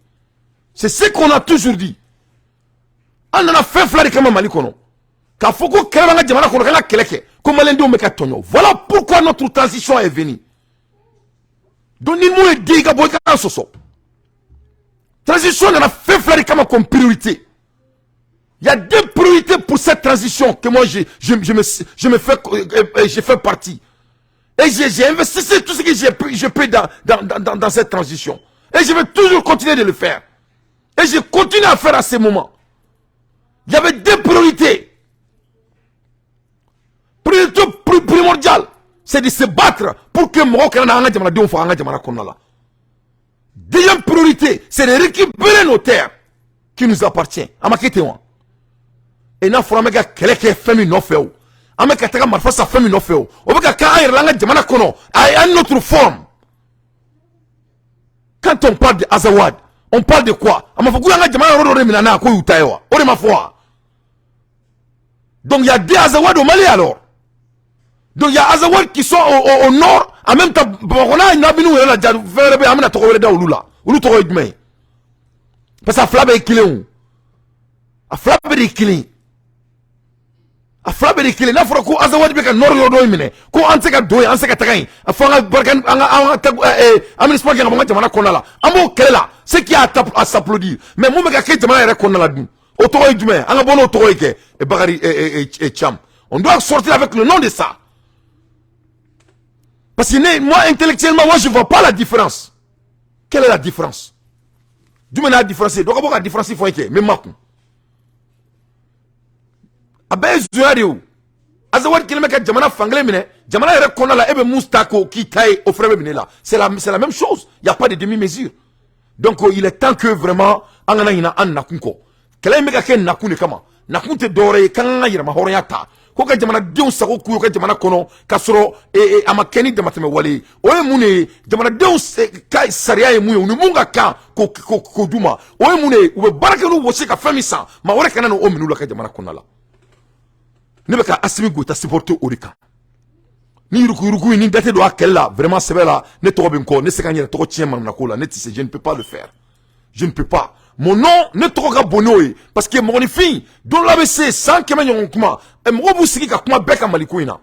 C'est ce qu'on a toujours dit. An nana fɛn fila de kama Mali kɔnɔ: k'a fɔ ko kɛlɛ b'an ka jamana kɔnɔ, k'an ka kɛlɛ kɛ, ko maliyɛndenw bɛ ka tɔɲɔ. Voilà pourquoi notre transition est venue. Donc ni mun ye den i ka bɔ i ka sɔsɔ, transition nana fɛn fila de kama comme priorité. Il y a deux priorités pour cette transition que moi je me fais, je fais partie. Et j'ai investi tout ce que je peux dans cette transition. Et je vais toujours continuer de le faire. Et je continue à faire à ce moment. Il y avait deux priorités. Priorité primordiale, c'est de se battre pour que mɔgɔw kana na an ka jamanadenw faga an ka jamana kɔnɔna la. Deuxième priorité, c'est de récupérer nos terres qui nous appartient. A ma kɛ ten wa? Et n'a fɔra an bɛ ka kɛlɛ kɛ fɛn min nɔfɛ o, an bɛ ka taga marifa san fɛn min nɔfɛ o, o bɛ ka kɛ an yɛrɛ la an ka jamana kɔnɔ à une autre forme. Quand on parle de Azawad, on parle de quoi? A ma fɔ k'u y'an ka jamana yɔrɔ dɔ de minɛ n'a k'o y'u ta ye wa? O de ma fɔ wa? Donc il y a des Azawad au Mali alors. Donc il y a Azawad qui sont au nord, en même temps Bamakɔ n'a ɲagami yɛrɛ la ja, fɛn wɛrɛ bɛ yen, an bɛna tɔgɔ wɛrɛ da olu la. Olu tɔgɔ ye jumɛn ye? Parce que a fila bɛɛ ye kelen o. A fila bɛɛ de ye kelen. A fila bɛɛ de ye kelen. N'a fɔra ko Azawad bɛ ka nord yɔrɔ dɔ in minɛ, ko an tɛ se ka don yen, an tɛ se ka taga yen, a fɔ an ka barika, an ka aménagement kɛ ka bɔ an ka jamana kɔnɔna la, an b'o kɛlɛ la, ce qui a à s'applaudir. Mais mun bɛ ka kɛ jamana yɛrɛ kɔnɔna la dun? O tɔgɔ ye jumɛn ye? An ka bɔ n'o tɔgɔ ye kɛ Bakary Thiam. On doit sortir avec le nom de ça. Parce que moi, intellectuellement, moi, je ne vois pas la différence. Quelle est la différence? Jumɛn n'a différence ye? Dɔ ka bɔ ka différence fɔ n ye kɛ, n bɛ makun. A bɛɛ ye zonya de ye o. Azawad kelen bɛ ka jamana fankelen minɛ, jamana yɛrɛ kɔnɔna la, e bɛ mun ta k'o k'i ta ye, o fana bɛ minɛ la. C'est la même chose. Il y a pas de demi-mesure. Donc il est temps que vraiment an kana ɲinɛ an nakun kɔ. Kɛlɛ in bɛ ka kɛ nakun de kama. Nakun tɛ dɔwɛrɛ ye k'an ka yɛrɛma hɔrɔnya ta ko ka jamanadenw sago k'u ka jamana kɔnɔ, k'a sɔrɔ a ma kɛ ni damatɛmɛ wale ye. O ye mun de ye? Jamanadenw ka sariya ye mun ye, u ni mun ka kan, k'o d'u ma. O ye mun de ye? U bɛ baara kɛ n'u wɔsi ka fɛn min san, maa wɛrɛ kana n'o minɛ u la ka jamana kɔnɔna la. Ne bɛ ka Assimi Goïta supporter o de kan. Ni yuruguyurugu ni da tɛ don a kɛlɛ la, vraiment, sɛbɛ la, ne tɔgɔ bɛ n kɔ, ne se ka n yɛrɛ tɔgɔ tiɲɛ manamana ko la. Ne tɛ se, je ne peux pas le faire, je ne peux pas. Mon nom, ne tɔgɔ ka bon n'o ye, parce que mɔgɔninfin don la bɛ se san 100 ɲɔgɔn kuma, mɔgɔw b'u sigi ka kuma bɛɛ ka Maliko in na.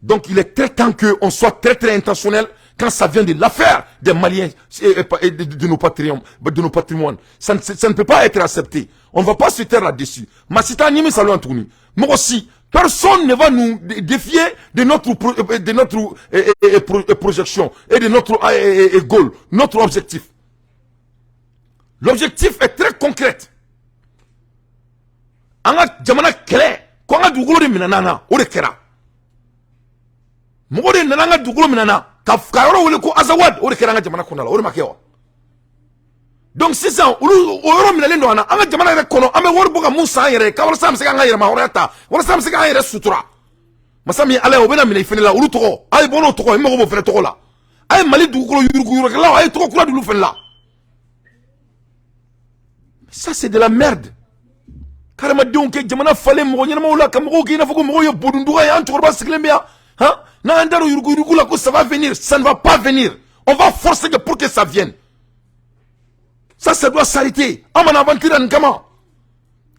Donc il est très temps que on soit très très intentionnel quand ça vient de l'affaire des Maliens et de nos patrimoines, de nos patrimoines. Ça ne peut pas être accepté. On ne va pas se taire là-dessus. Maa si t'an ɲimi salon tuguni. Mɔgɔ si, personne ne va nous défier de notre projection et de notre goal, notre objectif. L'objectif est très concret. An ka jamana kɛlɛ ko an ka dugukolo de minɛ na, o de kɛra. Mɔgɔ de nana an ka dugukolo minɛ na ka yɔrɔ wele ko Azawad, o de kɛra an ka jamana kɔnɔna la, o de ma kɛ wa? Donc sisan olu o yɔrɔ minɛlen don an na, an ka jamana yɛrɛ kɔnɔ, an bɛ wari bɔ ka mun san an yɛrɛ ye, walasa an bɛ se k'an ka yɛrɛma hɔrɔnya ta, walasa an bɛ se k'an yɛrɛ sutura. Masa min ye Ala ye, o bɛna minɛ i fɛnɛ la. Olu tɔgɔ, a ye bɔ n'o tɔgɔ ye, n mago b'o fɛnɛ tɔgɔ la. A ye Mali dugukolo yuruguyurugukɛlaw, a ye tɔgɔ kura d'olu fɛnɛ la. Ça, c'est de la merde. Kadamadenw kɛ jamana falen mɔgɔ ɲɛnamaw la, ka mɔgɔw kɛ i n'a fɔ ko mɔgɔw ye bodunduga ye. An cɛkɔrɔba sigilen bɛ yan han, n'an da don yuruguyurugu la ko ça va venir, ça ne va pas venir. On va forcer pour que ça vienne. Ça, ça doit s'arrêter. An mana aventure nin kama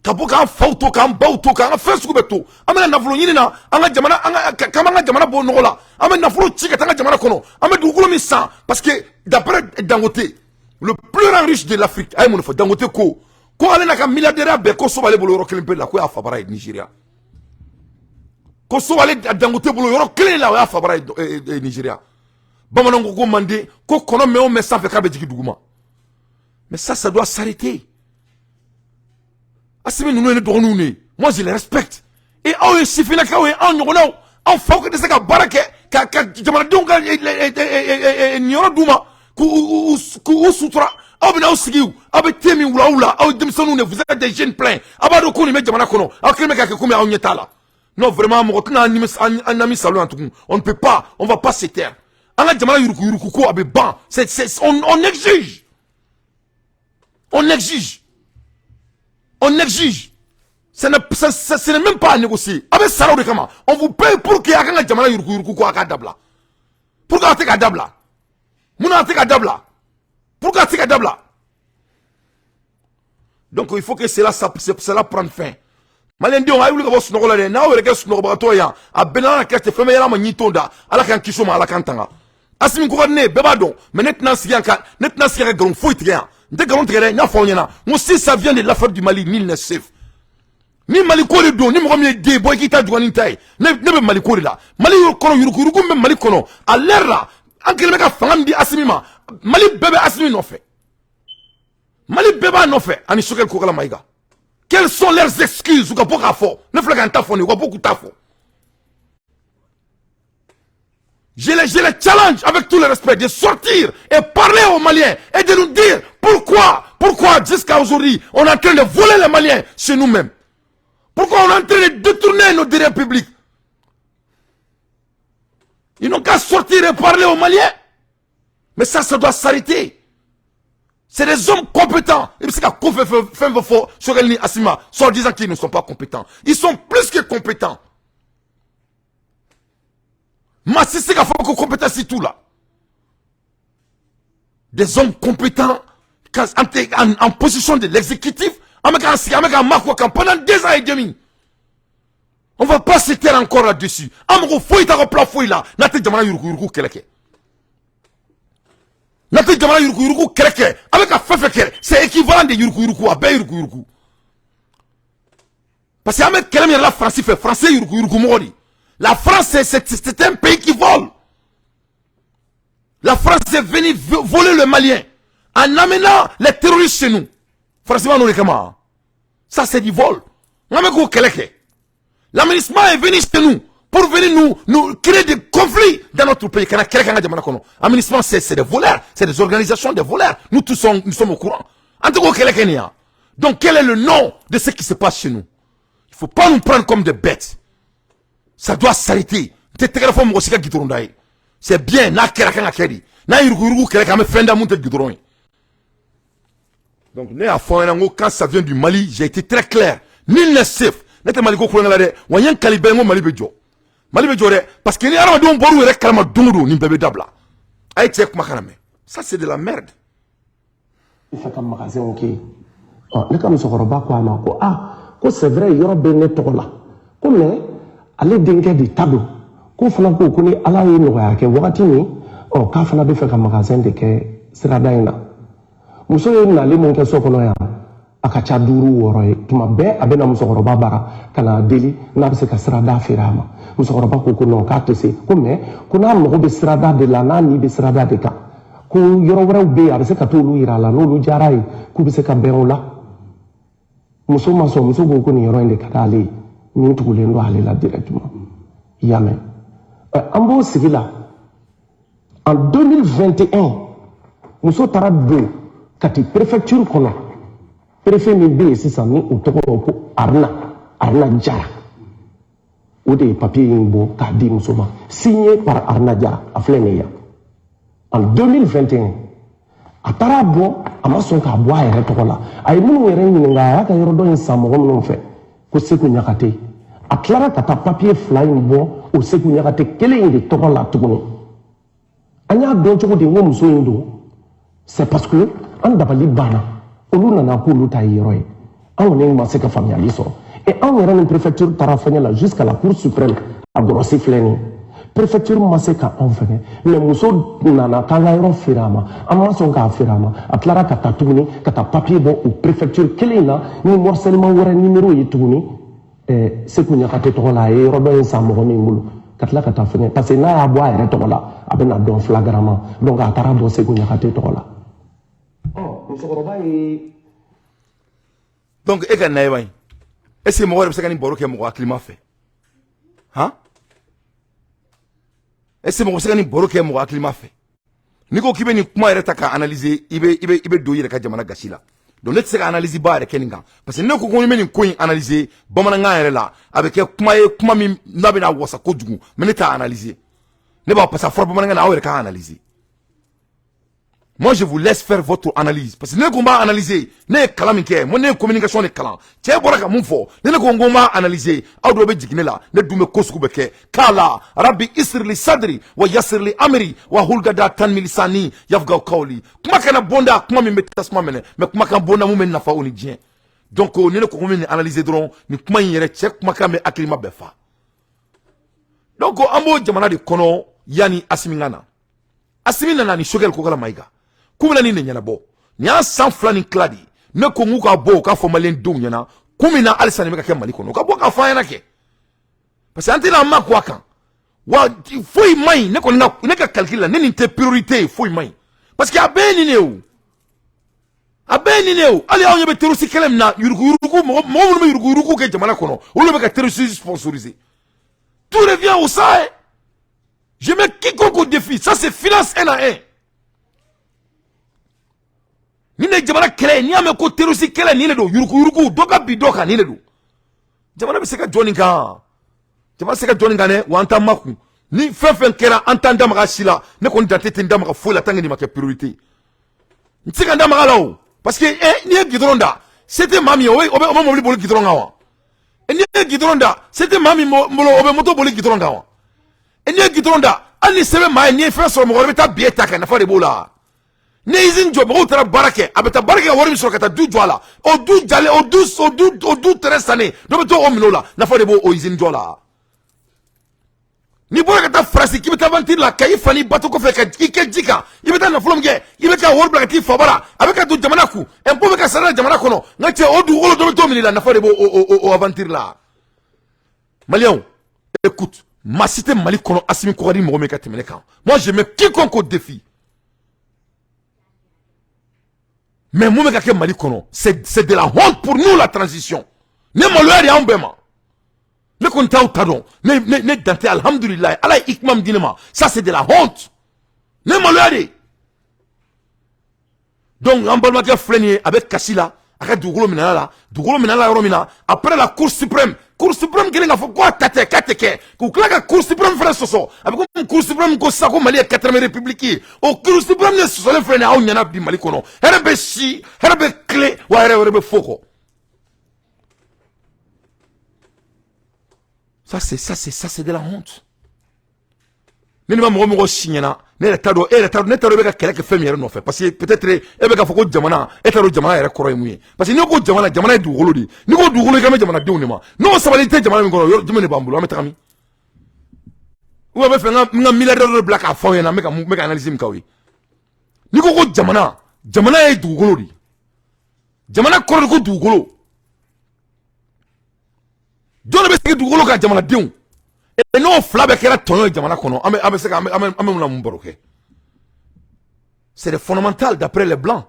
ka bɔ k'an faw to, k'an baw to, k'an ka fɛn sugu bɛɛ to, an bɛna nafolo ɲini na, an ka jamana, an ka k'an ka jamana bɔ nɔgɔ la. An bɛ nafolo ci ka taa an ka jamana kɔnɔ, an bɛ dugukolo min san, parce que d'après Dangote, le plus grand riche de l'Afrique, a ye mun de fɔ? Dangote ko ale n'a ka milliardaire bɛɛ, ko so b'ale bolo yɔrɔ kelen pe la, ko y'a fabara ye Nigéria. Ko so b'ale Dangote bolo yɔrɔ kelen la, o y'a fabara ye Nigéria. Bamananw ko manden ko kɔnɔ mɛn o mɛn sanfɛ, k'a bɛ jigin duguma. Mais ça, ça doit s'arrêter. Asimi ninnu ye ne dɔgɔninw de ye, moi je les respecte. Et aw ye sifinnakaw ye, anw ɲɔgɔnnaw, aw faw tɛ se ka baara kɛ ka jamanadenw ka niyɔrɔ d'u ma, k'u sutura. Aw bɛna aw sigi, aw bɛ te min wula aw la. Aw ye denmisɛnninw de, vous êtes des jeunes pleins. Aw b'a dɔn ko nin bɛ jamana kɔnɔ, aw kɛlen bɛ k'a kɛ komi aw ɲɛ t'a la. Non, vraiment, mɔgɔ tɛna an nami salon yan tugun. On ne peut pas, on va pas se taire. An ka jamana yurukuyuruku ko a bɛ ban. C'est on exige, on exige, on exige. Ce n'est même pas à négocier. A bɛ sara o de kama. On vous paye pour que a kan ka jamana yurukuyuruku ko a k'a dabila. Pourquoi a tɛ ka dabila? Mun na a tɛ ka dabila? Pourquoi a tɛ ka dabila? Donc il faut que cela prenne fin. Maliyɛndenw, a ye wuli ka bɔ sunɔgɔ la dɛ. N'aw yɛrɛ kɛ sunɔgɔbagatɔ ye yan, a bɛɛ n'a kɛ ten, fɛn bɛ yɛlɛ a ma ɲi t'o da. Ala k'an kisi o ma, Ala k'an tanga. Asimi ko ka di ne ye, bɛɛ b'a dɔn, mais ne tɛna sigi yan ka ne tɛna sigi yan ka nkalon foyi tigɛ yan. N tɛ nkalon tigɛ dɛ. N y'a fɔ aw ɲɛna n ko si ça vient de l'affaire du Mali, nul n'est safe. Ni Mali ko de don, ni mɔgɔ min ye den bɔ i k'i ta jugu ni ta ye, ne bɛ Mali ko de la. Mali kɔnɔ, yurukuyuruku min bɛ Mali kɔnɔ à l'heure là, an kɛlen bɛ ka fanga min di Asimi ma, Mali bɛɛ bɛ Asimi nɔfɛ, Mali bɛɛ b'a nɔfɛ ani Choguel Kokalla Maïga. Quelles sont leurs excuses? U ka bɔ k'a fɔ. Ne filɛ ka n ta fɔ nin, u ka bɔ k'u ta fɔ. Je les challenge avec tout le respect de sortir et parler aux Maliens et de nous dire pourquoi jusqu'à aujourd'hui on est en train de voler les Maliens chez nous-mêmes. Pourquoi on est en train de détourner nos deniers publics. Ils n'ont qu'à sortir et parler aux Maliens. Mais ça doit s'arrêter. C'est des hommes compétents. Et c'est qu'à fait sur Asima, soit disant qu'ils ne sont pas compétents. Ils sont plus que compétents. Ma si c'est qu'à faire compétence tout là. Des hommes compétents en position de l'exécutif, avec un pendant 2 ans et demi. On va pas se taire encore là-dessus. An mago foyi t'a ka plat foyi la n'a tɛ jamana yurukuyuruku kɛlɛ kɛ. N'a tɛ jamana yurukuyuruku kɛlɛ kɛ, a bɛ ka fɛn fɛn kɛ, c'est équivalent de yurukuyuruku, a bɛɛ yurukuyuruku. Parce que an bɛ kɛlɛ min yɛrɛ la Faransi fɛ, Faransi ye yurukuyuruku mɔgɔ de. La France, c'est un pays qui vole. La France est venue voler le Malien en amenant les terroristes chez nous. Faransi b'a n'o de kama. Ça, c'est du vol. N bɛ k'o kɛlɛ kɛ. La MINUSMA est venue chez nous pour venir nous créer des conflits dans notre pays. Kana kɛlɛ kɛ an ka jamana kɔnɔ. La MINUSMA, c'est des voleurs, c'est des organisations de voleurs. Nous tous sommes, nous sommes au courant. An tɛ k'o kɛlɛ kɛ nin yan. Donc quel est le nom de ce qui se passe chez nous? Il faut pas nous prendre comme des bêtes. Ça doit s'arrêter. N tɛ tɛgɛrɛ fɔ mɔgɔ si ka goudron da ye. C'est bien, n'a kɛra kan ka kɛ de. N'a yuruguyurugu kɛlɛ kɛ, an bɛ fɛn da mun tɛ goudron ye. Donc ne y'a fɔ aw ɲɛna n ko quand ça vient du Mali, j'ai été très clair. Nul n'est safe. Ne tɛ Mali ko kulonkɛ la dɛ. Wa n ye n kali bɛɛ n ko Mali bɛ jɔ. Mali bɛ jɔ dɛ. Parce que ni hadamadenw bɔr'u yɛrɛ kalama don o don, nin bɛɛ bɛ dabila. A ye cɛ kumakan lamɛn. Ça, c'est de la merde. I fɛ ka magasinw kɛ yen. Ɔ, ne ka musokɔrɔba ko a ma ko aa, ko c'est vrai, yɔrɔ bɛ ne tɔgɔ la, ko mais ale denkɛ de ta don, k'o fana ko ni Ala ye nɔgɔya kɛ wagati min, ɔ, k'a fana bɛ fɛ ka magasin de kɛ sirada in na. Muso ye nali mun kɛ so kɔnɔ yan, a ka ca duuru wɔɔrɔ ye. Tuma bɛɛ a bɛ na musokɔrɔba bara ka na deli n'a bɛ se ka sirada feere a ma. Musokɔrɔba ko non, k'a tɛ se, ko mais ko n'a mago bɛ sirada de la, n'a ni bɛ sirada de kan, ko yɔrɔ wɛrɛw bɛ yen, a bɛ se ka t'olu yira a la, n'olu diyara ye, k'u bɛ se ka bɛn o la. Muso ma sɔn. Muso ko nin yɔrɔ in de ka d'ale ye, min tugulen don ale la directement. I y'a mɛn? An b'o sigi la en 2021, muso taara don Kati préfecture kɔnɔ. Préfet min bɛ yen sisan, ni o tɔgɔ ko Aruna Jara, o de ye papier in bɔ k'a di muso ma, signé par Aruna Jara. A filɛ nin ye yan. En 2021, a taara bɔ, a ma sɔn k'a bɔ a yɛrɛ tɔgɔ la. A ye minnu yɛrɛ ɲininka, a y'a ka yɔrɔ dɔ in san mɔgɔ minnu fɛ, ko Seku Ɲagate. A tilara ka taa papier fila in bɔ o Seku Ɲagate kelen in de tɔgɔ la tuguni. An y'a dɔn cogo di n ko muso in don? C'est parce que an dabali banna, olu nana k'olu ta ye yɔrɔ ye, an kɔni ma se ka faamuyali sɔrɔ. Et anw yɛrɛ ni préfecture taara fɛngɛ la jusqu'à la Cour suprême. A gɔrɔsi filɛ nin ye, préfecture ma se ka anw fɛngɛ, mais muso nana k'an ka yɔrɔ feere a ma, an ma sɔn k'a feere a ma. A tilara ka taa tuguni ka taa papier bɔ o préfecture kelen in na ni morcellement wɛrɛ numéro ye tuguni, Seku Ɲakate tɔgɔ la. A ye yɔrɔ dɔ in san mɔgɔ min bolo, ka tila ka taa fɛngɛ, parce que n'a y'a bɔ a yɛrɛ tɔgɔ la, a bɛ na dɔn flagramment. Donc a taara bɔ Seku Ɲakate tɔgɔ la. Ɔ musokɔrɔba ye. Donc e ka na ye, est ce que mɔgɔ yɛrɛ bɛ se ka nin baro kɛ mɔgɔ hakilima fɛ han? Est ce que mɔgɔ bɛ se ka nin baro kɛ mɔgɔ hakilima fɛ? N'i ko k'i bɛ nin kuma yɛrɛ ta k'a analyser, i bɛ don i yɛrɛ ka jamana gasi la. Donc ne tɛ se ka analyse ba yɛrɛ kɛ nin kan, parce que ne ko ko n bɛ nin ko in analyser bamanankan yɛrɛ la, a bɛ kɛ kuma ye, kuma min n'a bɛna wasa kojugu. Mais ne t'a analyser, ne b'a, parce que a fɔra bamanankan na, aw yɛrɛ k'a analyser. Moi, je vous laisse faire votre analyse, parce que ne ko n b'a analyser, ne ye kalan min kɛ, moi, ne ye communication de kalan. Cɛ bɔra ka mun fɔ, ne ko n ko n b'a analyser, aw dɔw bɛ jigin ne la. Ne dun bɛ ko sugu bɛɛ kɛ k'a la. Rabbi isirli sadri wa yasirli amri wa hulgada tan milisani yafgaw kawli. Kuma kana bonda, kuma min bɛ tasuma minɛ, mais kuma kan bonda mun bɛ nafa o ni diɲɛ. Donc ni ne ko ko n bɛ nin analyser dɔrɔn, nin kuma in yɛrɛ, cɛ kumakan bɛ hakilima bɛɛ fa. Donc an b'o jamana de kɔnɔ yanni Asimi ka na. Asimi nana ni Choguel Kokalla Maïga k'u bɛna nin de ɲɛnabɔ. Nin y'a san 2 ni tila de ye. Ne ko n k'u ka bɔ, u k'a fɔ maliyɛn denw ɲɛna kun min na halisa nin bɛ ka kɛ Mali kɔnɔ. U ka bɔ k'a fɔ an ɲɛna kɛ, parce que an tɛna an ma ko a kan wa foyi man ɲi. Ne kɔni ka, ne ka calcul la, ne nin tɛ priorité ye, foyi man ɲi, parce que a bɛɛ ye nin de ye o, a bɛɛ ye nin de ye o. Hali anw ɲɛ bɛ terroriste kɛlɛ min na, yuruguyurugu, mɔgɔ mɔgɔ minnu bɛ yuruguyurugu kɛ jamana kɔnɔ, olu bɛ ka terroriste sponsoriser. Tout revient au ça, hein. Je mets quiconque au défi. Ça c'est finance un à un. Nin de ye jamana kɛlɛ ye. N'i y'a mɛn ko terroriste kɛlɛ, nin de don. Yuruguyurugu, dɔ ka bin dɔ kan, nin de don. Jamana bɛ se ka jɔ nin kan, jamana bɛ se ka jɔ nin kan dɛ. Wa an t'an makun ni fɛn fɛn kɛra, an t'an da maga si la. Ne kɔni dante tɛ n da maga foyi la tant que nin ma kɛ priorité. N tɛ se ka n da maga la o, parce que n'i ye goudron da, se tɛ maa min ye, o bɛ mobili boli goudron kan wa? N'i ye goudron da, se tɛ maa min bolo, o bɛ moto boli goudron kan wa? N'i ye goudron da, hali ni se bɛ maa ye, n'i ye fɛn sɔrɔ, mɔgɔ wɛrɛ bɛ taa billet ta ka nafa de b'o la. Ni ye usine jɔ, mɔgɔw taara baara kɛ, a bɛ taa baara kɛ ka wari min sɔrɔ ka taa du jɔ a la, o du jalen, o du tɛrɛ sannen, dɔ bɛ to o minɛ o la, nafa de b'o o usine jɔ la. N'i bɔra ka taa Faransi k'i bɛ taa aventure la, ka i fa n'i ba to kɔfɛ, ka i kɛ ji kan, i bɛ taa nafolo min kɛ, i bɛ ka wari bila ka t'i fa bara, a bɛ ka don jamana kun, impôt bɛ ka sara jamana kɔnɔ. N ka cɛ, o dugukolo, dɔ bɛ to minɛ i la, nafa de b'o o aventure la. Maliyɛnw, écoute, maa si tɛ Mali kɔnɔ Asimi ko ka di mɔgɔ min ka tɛmɛ ne kan. Moi, je mets quiconque au défi. Mais mun bɛ ka kɛ Mali kɔnɔ, c'est de la honte pour nous, la transition. Ne maloya de y'anw bɛɛ ma. Ne kɔni t'aw ta dɔn. Ne dante, alhamdulilayi, Ala ye hikima min di ne ma. Ça, c'est de la honte, ne maloya de. Donc an balimakɛ filɛ nin ye, a bɛ kasi la, a ka dugukolo minɛ la, dugukolo minɛ la yɔrɔ min na, après la Cour suprême, Cour suprême kelen k'a fɔ ko a ta tɛ, k'a tɛ kɛ, k'u tila ka Cour suprême fana sɔsɔ. A bɛ komi Cour suprême ko sisan ko Mali ye quatrième république ye. O Cour suprême de sɔsɔlen filɛ nin ye aw ɲɛna bi Mali kɔnɔ. Hɛrɛ bɛ si, hɛrɛ bɛ tile wa, hɛrɛ wɛrɛ bɛ fo kɔ. Ça, c'est de la honte. Ne ni ma mɔgɔ mɔgɔ si ɲɛna, ne yɛrɛ t'a dɔn, e yɛrɛ t'a dɔn, ne t'a dɔn e bɛ ka kɛlɛ kɛ fɛn min yɛrɛ nɔfɛ, parce que peut-être e bɛ k'a fɔ ko jamana, e t'a dɔn jamana yɛrɛ kɔrɔ ye mun ye. Parce que n'i ko jamana, jamana ye dugukolo de ye. N'i ko dugukolo, i kan bɛ jamanadenw de ma. N'o sabali tɛ jamana min kɔnɔ, yɔrɔ jumɛn de b'an bolo? An bɛ taga min? Ou bien bɛ fɛ n ka milliardaire dɔ bila k'a fɔ aw ɲɛna, n bɛ ka analyse min k'aw ye. N'i ko ko jamana, jamana ye dugukolo de ye. Jamana kɔrɔ de ko dugukolo. Jɔn de bɛ sigi dugukolo kan? Jamanadenw. N'o fila bɛɛ kɛra tɔɲɔ ye jamana kɔnɔ, an bɛ se ka an bɛ mun na, mun baro kɛ? C'est les fondamentales d'après les blancs.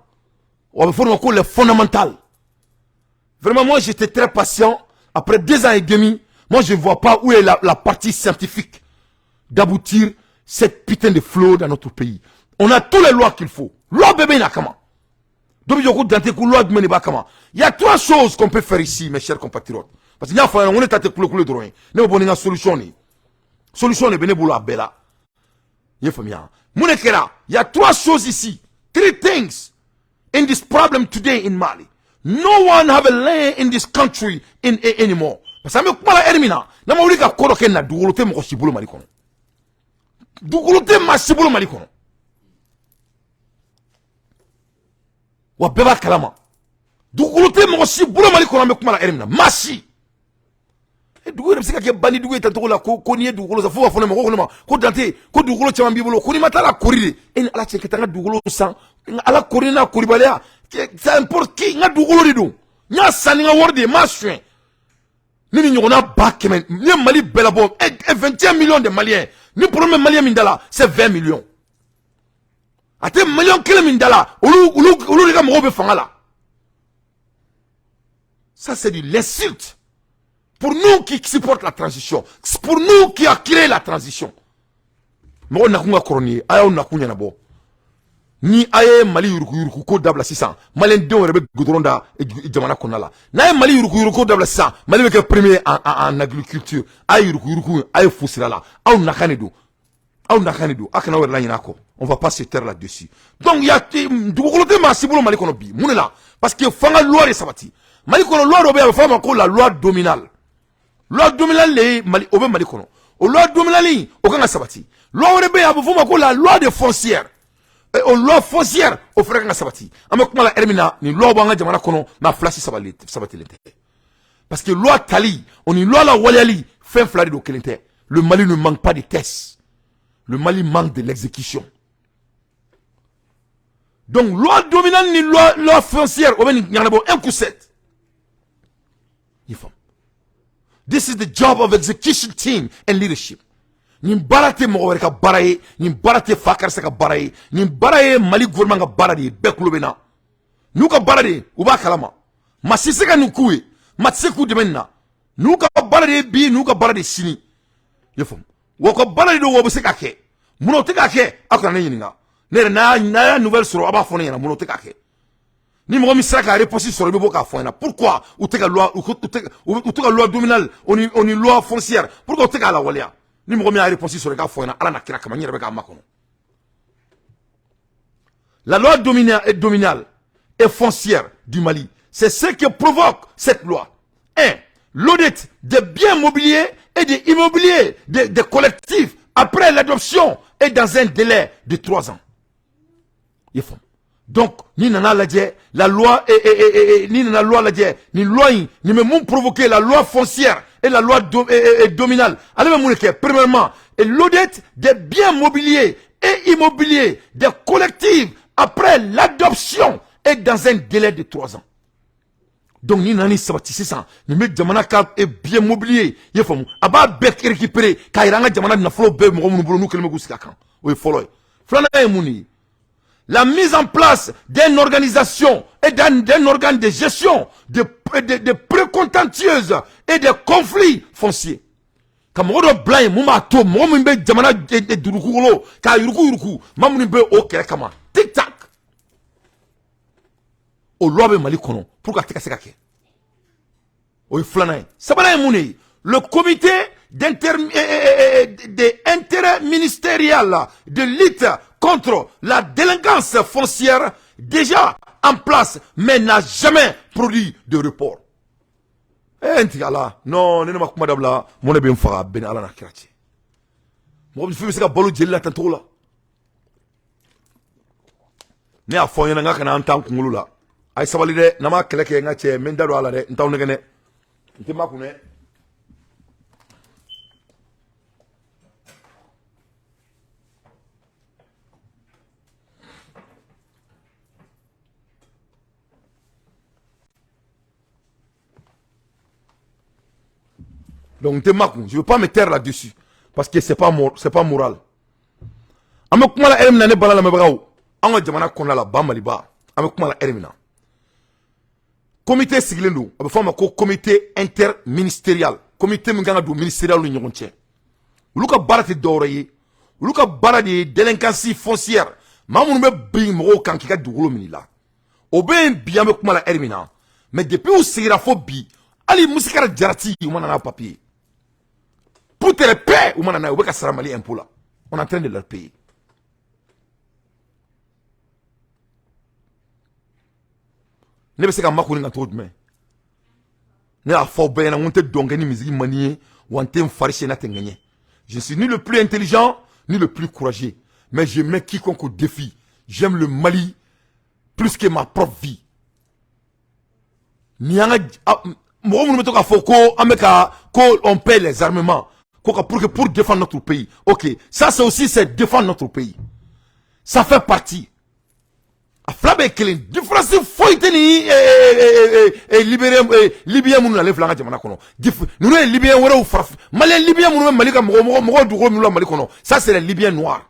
On bɛ fɔ o ma ko les fondamentales. Vraiment, moi, j'étais très patient. Après 2 ans et demi, moi, je ne vois pas où est la partie scientifique d'aboutir cette putain de flot dans notre pays. On a toutes les lois qu'il faut. Loi bɛɛ bɛ na kama. Dɔ bɛ jɔ ko Dante ko loi jumɛn de b'a kama. Il y a trois choses qu'on peut faire ici, mes chers compatriotes, parce que n y'a fɔ a ɲɛna, n ko ne ta tɛ kulekule dɔrɔn ye. Ne bɛ bɔ ni n ka solution de ye. Solution de bɛ ne bolo a bɛɛ la. I ye faamuya mun de kɛra? Il y a trois choses ici, three things in this problem today in Mali. No one have a land in this country anymore, parce que an bɛ kuma la heure min na, n'an ma wuli ka ko dɔ kɛ na, dugukolo tɛ mɔgɔ si bolo Mali kɔnɔ. Dugukolo tɛ maa si bolo Mali kɔnɔ. Wa bɛɛ b'a kalama, dugukolo tɛ mɔgɔ si bolo Mali kɔnɔ. An bɛ kuma la heure min na, maa si. E dugu yɛrɛ bɛ se ka kɛ bandi dugu ye tan cogo la, ko n'i ye dugukolo san, fo ka fɔ ne mɔgɔw ko ne ma ko Dante, ko dugukolo caman b'i bolo, ko n'i ma taa la kori de. E ni Ala cɛ, ka taa n ka dugukolo san, Ala kori n'a koribaliya, ça importe qui? N ka dugukolo de don, n y'a san ni n ka wari de ye, n m'a suɲɛ. Ni nin ɲɔgɔnna 100 000, ni ye Mali bɛɛ labɔ, 21 millions de Maliens, ni problème bɛ Malien min da la, c'est 20 millions. A tɛ miliyɔn kelen min da la, olu de ka mɔgɔw bɛ fanga la. Ça, c'est de l'insulte pour nous qui supportent la transition, pour nous qui a créé la transition. Mɔgɔ nakun ka kɔrɔ nin ye. A y'aw nakun ɲɛnabɔ. Ni a ye Mali yuruguyurugu ko dabila sisan, maliyɛndenw yɛrɛ bɛ goudron da jamana kɔnɔna la. N'a ye Mali yuruguyurugu ko dabila sisan, Mali bɛ kɛ premier en agriculture. A ye yuruguyurugu, a ye fu sira la. Aw nakan de don, aw nakan de don. A kana aw yɛrɛ laɲinɛ a kɔ. On va pas se taire là-dessus. Donc ya dugukolo tɛ maa si bolo Mali kɔnɔ bi. Mun de la? Parce que f'an ka loi de sabati Mali kɔnɔ. Loi dɔ bɛ yen, a bɛ fɔ a ma ko la loi domaniale. Loi domaniale de ye Mali, o bɛ Mali kɔnɔ. O loi domaniale, o kan ka sabati. Loi wɛrɛ bɛ yen, a bɛ fɔ o ma ko la loi de foncière. O loi foncière, o fana kan ka sabati. An bɛ kuma la heure min na, nin loi b'an ka jamana kɔnɔ, mais a fila si sabatilen tɛ, parce que loi tali o ni loi la waleyali, fɛn fila de don, kelen tɛ. Le Mali ne manque pas de textes, le Mali manque de l'exécution. Donc loi domaniale ni loi foncière, o bɛ nin ɲɛnabɔ un coup sec. I faamu? This is the job of execution team and leadership. Nin baara tɛ mɔgɔ wɛrɛ ka baara ye, nin baara tɛ fa karisa ka baara ye, nin baara ye Mali gouvernement ka baara de ye. Bɛɛ kulo bɛ na, n'u ka baara de ye, u b'a kalama. Maa si se ka nin k'u ye, maa tɛ se k'u dɛmɛ nin na. N'u ka baara de ye bi, n'u ka baara de ye sini, i y'a faamu? Wa u ka baara de don, wa u bɛ se k'a kɛ. Munna u tɛ k'a kɛ? Aw kana ne ɲininka. Ne yɛrɛ, n'a y'a nouvelle sɔrɔ, a b'a fɔ ne ɲɛna munna u tɛ k'a kɛ. Ni mɔgɔ min sera ka réponse sɔrɔ, i bɛ bɔ k'a fɔ n ɲɛna pourquoi u tɛ ka loi, u tɛ ka loi domaniale o ni loi foncière, pourquoi u tɛ k'a lawaleya. Ni mɔgɔ min y'a réponse sɔrɔ, i k'a fɔ n ɲɛna. Ala na kira kama, n yɛrɛ bɛ k'a makɔnɔ. La loi domaniale et foncière du Mali, c'est ce qui provoque cette loi. 1. L'audit des biens mobiliers et des immobiliers des collectifs après l'adoption et dans un délai de 3 ans. Il faut. Donc, ni nana lajɛ la loi et ni nana loi lajɛ, ni loi in ni bɛ mun provoquer? La loi foncière et la loi domaniale, ale bɛ mun de kɛ? Premièrement, et l'audit des biens mobiliers et immobiliers des collectifs après l'adoption et dans un délai de 3 ans. Donc ni nana ni sabati sisan, nin bɛ jamana ka bien mobilier, i y'a faamu, a b'a bɛɛ récupérer k'a yira an ka jamana nafolo bɛɛ mɔgɔ minnu bolo, n'u kɛlen bɛ k'u sigi a kan. O ye fɔlɔ ye. Filanan ye mun de ye? La mise en place d'une organisation et d'un organe de gestion de précontentieuses et des conflits fonciers. Ka mɔgɔ dɔ bila yen mun b'a to mɔgɔ min bɛ jamana dugukolo k'a yuruku yuruku, maa minnu bɛ o kɛlɛ kama, tic tac. O loi bɛ Mali kɔnɔ pour que a tɛ ka se ka kɛ. O ye filanan ye. Sabanan ye mun de ye? Le comité interministériel de lutte contre la délinquance foncière, déjà en place, mais n'a jamais produit de rapport. Eh, n tigɛ ala non, ne ma kuma dabila. Mun de bɛ n faga bɛɛ ni Ala n'a kira cɛ? Mɔgɔ min bɛ se ka balo jeli la tan cogo la, ne y'a fɔ aw ɲɛna n ka kana an t'an kunkolo la. A ye sabali dɛ, n'an m'a kɛlɛ kɛ, n ka cɛ, n bɛ n da don a la dɛ. N t'aw nɛgɛn dɛ, n tɛ makun dɛ. Donc, je ne veux pas me taire là-dessus. Parce que c'est pas moral. An bɛ kuma la heure min na, ne bala lamɛnbagaw, an ka jamana kɔnɔna la, ba Maliba, an bɛ kuma la heure min na, comité sigilen don, a bɛ fɔ a ma ko comité interministériel. Comité min kan ka don ministériel ni ɲɔgɔn cɛ, olu ka baara tɛ dɔwɛrɛ ye, olu ka baara de ye délinquance foncière, maa minnu bɛ bin mɔgɔw kan k'i ka dugukolo minɛ i la. O bɛ yen bi, an bɛ kuma la heure min na. Mais depuis u sigira fo bi, hali musikara jarati, u ma na n'a papier putere paix, u ma na n'a ye. U bɛ ka sara Mali impôt la, on est en train de leur payer. Ne bɛ se ka makun kan cogo jumɛn? Ne y'a fɔ aw bɛɛ ɲɛna, n ko n tɛ dɔn kɛ ni misiri man di ye, wa n tɛ n fari siyɛn n'a tɛ ŋɛɲɛ. Je suis ni le plus intelligent ni le plus courageux, mais je mets quiconque au défi. J'aime le Mali. plus que ma propre vie. Ni an ka mɔgɔ minnu bɛ to k'a fɔ ko an bɛ ka ko on paie les armements ko ka pour défendre notre pays. Ok, ça, c'est aussi, c'est défendre notre pays, ça fait partie. A fila bɛɛ ye kelen, différence foyi tɛ ni libéré libyen minnu nalen filɛ an ka jamana kɔnɔ. Ninnu ye libyen wɛrɛw, farafin malien libyen minnu bɛ Mali ka mɔgɔ mɔgɔ mɔgɔw dugukolo minnu la Mali kɔnɔ, ça, c'est les Libyens noirs.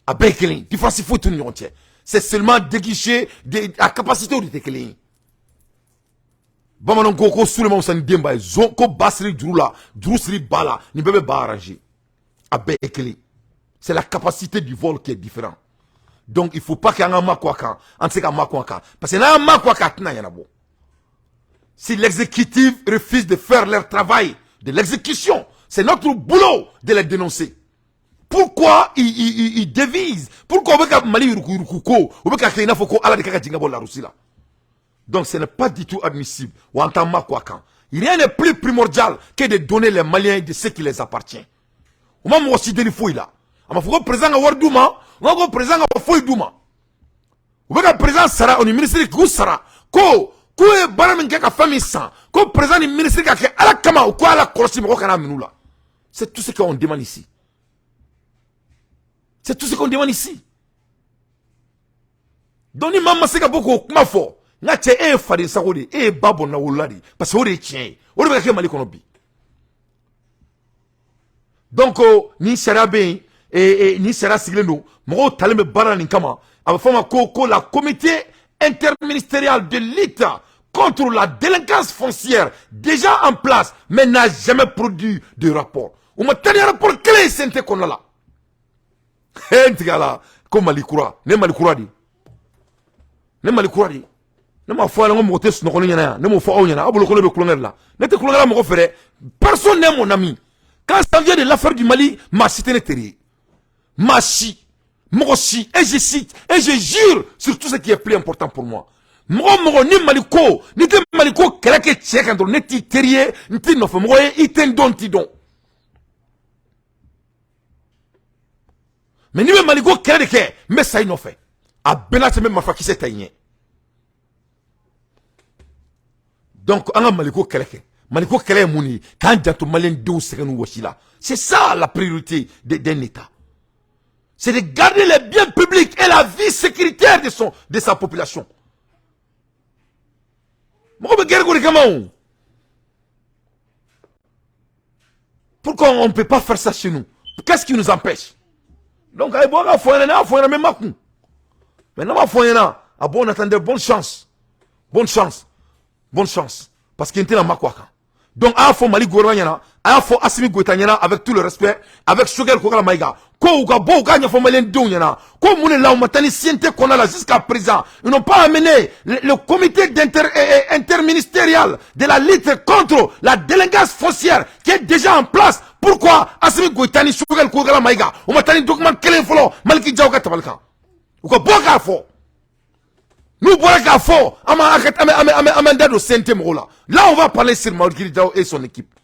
A bɛɛ ye kelen, différence foyi t'u ni ɲɔgɔn cɛ. C'est seulement déguisé de a capacité de tɛ kelen ye. Bamananw ko ko Suleman fisa ni denba ye zon ko ba siri juru la, juru siri ba la, nin bɛɛ bɛ ba arranger. A bɛɛ ye kelen, c'est la capacité du vol qui est différent. Donc il faut pas qu'an ka makun a kan, an tɛ se ka makun a kan, parce que n'an makun a kan, a tɛna ɲɛnabɔ. Si l'exécutif refuse de faire leur travail de l'exécution, c'est notre boulot de les dénoncer. Pourquoi ils dévisent? Pourquoi u bɛ ka Mali yuruguyurugu ko u bɛ ka kɛ i n'a fɔ ko Ala de ka ka jigin ka bɔ la Russie la? Donc ce n'est pas du tout admissible. Wa an t'an makun a kan. Rien n'est plus primordial que de donner les Maliens de ce qui les appartient. U ma mɔgɔ si deli foyi la. A ma fɔ ko président ka wari d'u ma, u ma ko président ka foyi d'u ma. U bɛ ka président sara o ni ministre k'u sara ko k'u ye baara min kɛ ka fɛn min san, ko président ni ministre ka kɛ Ala kama, u ko Ala kɔlɔsi mɔgɔ kana minɛ u la. C'est tout ce qu'on demande ici, c'est tout ce qu'on demande ici. Donc ni maa ma se ka bɔ k'o kuma fɔ, n ka cɛ, e ye faden sago de ye, e ye ba bɔnna wolola de ye, parce que o de ye tiɲɛ ye, o de bɛ ka kɛ Mali kɔnɔ bi. Donc ni sariya bɛ yen, ni sariya sigilen don, mɔgɔw talen bɛ baara nin kama. A bɛ fɔ ma ko la Comité interministériel de lutte contre la délinquance foncière, déjà en place, mais n'a jamais produit de rapport. U ma taa ni rapport kelen ye CNT kɔnɔna la. He, n tigɛ a la ko Mali kura, ne Mali kura de, ne Mali kura de. Ne m'a fɔ a ɲɛna ko mɔgɔ tɛ sunɔgɔ ne ɲɛna yan. Ne m'o fɔ aw ɲɛna. Aw bolo ko ne bɛ kulonkɛ de la. Ne tɛ kulonkɛ la mɔgɔ fɛ dɛ. Personne n'est mon ami. Quand ça vient de l'affaire du Mali, maa si tɛ ne teri ye, maa si, mɔgɔ si. Et je cite et je jure sur tout ce qui est plus important pour moi, mɔgɔ mɔgɔ ni Mali ko, ni tɛ Mali ko kɛlɛ kɛ cɛ kan dɔrɔn, ne t'i teri ye, n t'i nɔfɛ mɔgɔ ye, i tɛ n dɔn, n t'i dɔn. Mais n'i bɛ Mali ko kɛlɛ de kɛ, n bɛ sa i nɔfɛ. A bɛɛ n'a cɛ, n bɛ marifakisɛ ta i ɲɛ. Donc an ka Maliko kɛlɛ kɛ. Maliko kɛlɛ ye mun de ye? K'an janto maliyɛn denw sɛgɛn n'u wɔsi la. C'est ça la priorité d'un État, c'est de garder les biens publics et la vie sécuritaire de sa population. Mɔgɔ bɛ guerre ko de kama o. Pourquoi on ne peut pas faire ça chez nous? Qu'est-ce qui nous empêche? Donc a ye bɔ ka fɔ ɲɛna, n'a y'a fɔ ɲɛna, n bɛ makun. Mais n'a ma fɔ ɲɛna, à bon entendeur, bonne chance, bonne chance, bonne chance, parce que n tɛna makun a kan. Donc a y'a fɔ Mali gouvernement ɲɛna, a y'a fɔ Assimi Goïta ɲɛna, avec tout le respect, avec Choguel Kokalla Maïga, ko u ka bɔ u k'a ɲɛfɔ maliyɛn denw ɲɛna ko mun de la u ma taa ni CNT kɔnɔna la. Jusqu'à présent, ils n'ont pas amené le comité interministériel de la lutte contre la délinquance foncière qui est déjà en place. Pourquoi Assimi Goïta ni Choguel Kokalla Maïga u ma taa ni document kelen fɔlɔ Malick Diaw ka tabali kan? U ka bɔ k'a fɔ. N'u bɔra k'a fɔ, an b'an an bɛ an bɛ an bɛ da don CNT mɔgɔw la. Là, on va parler sur Malick Diaw et son équipe.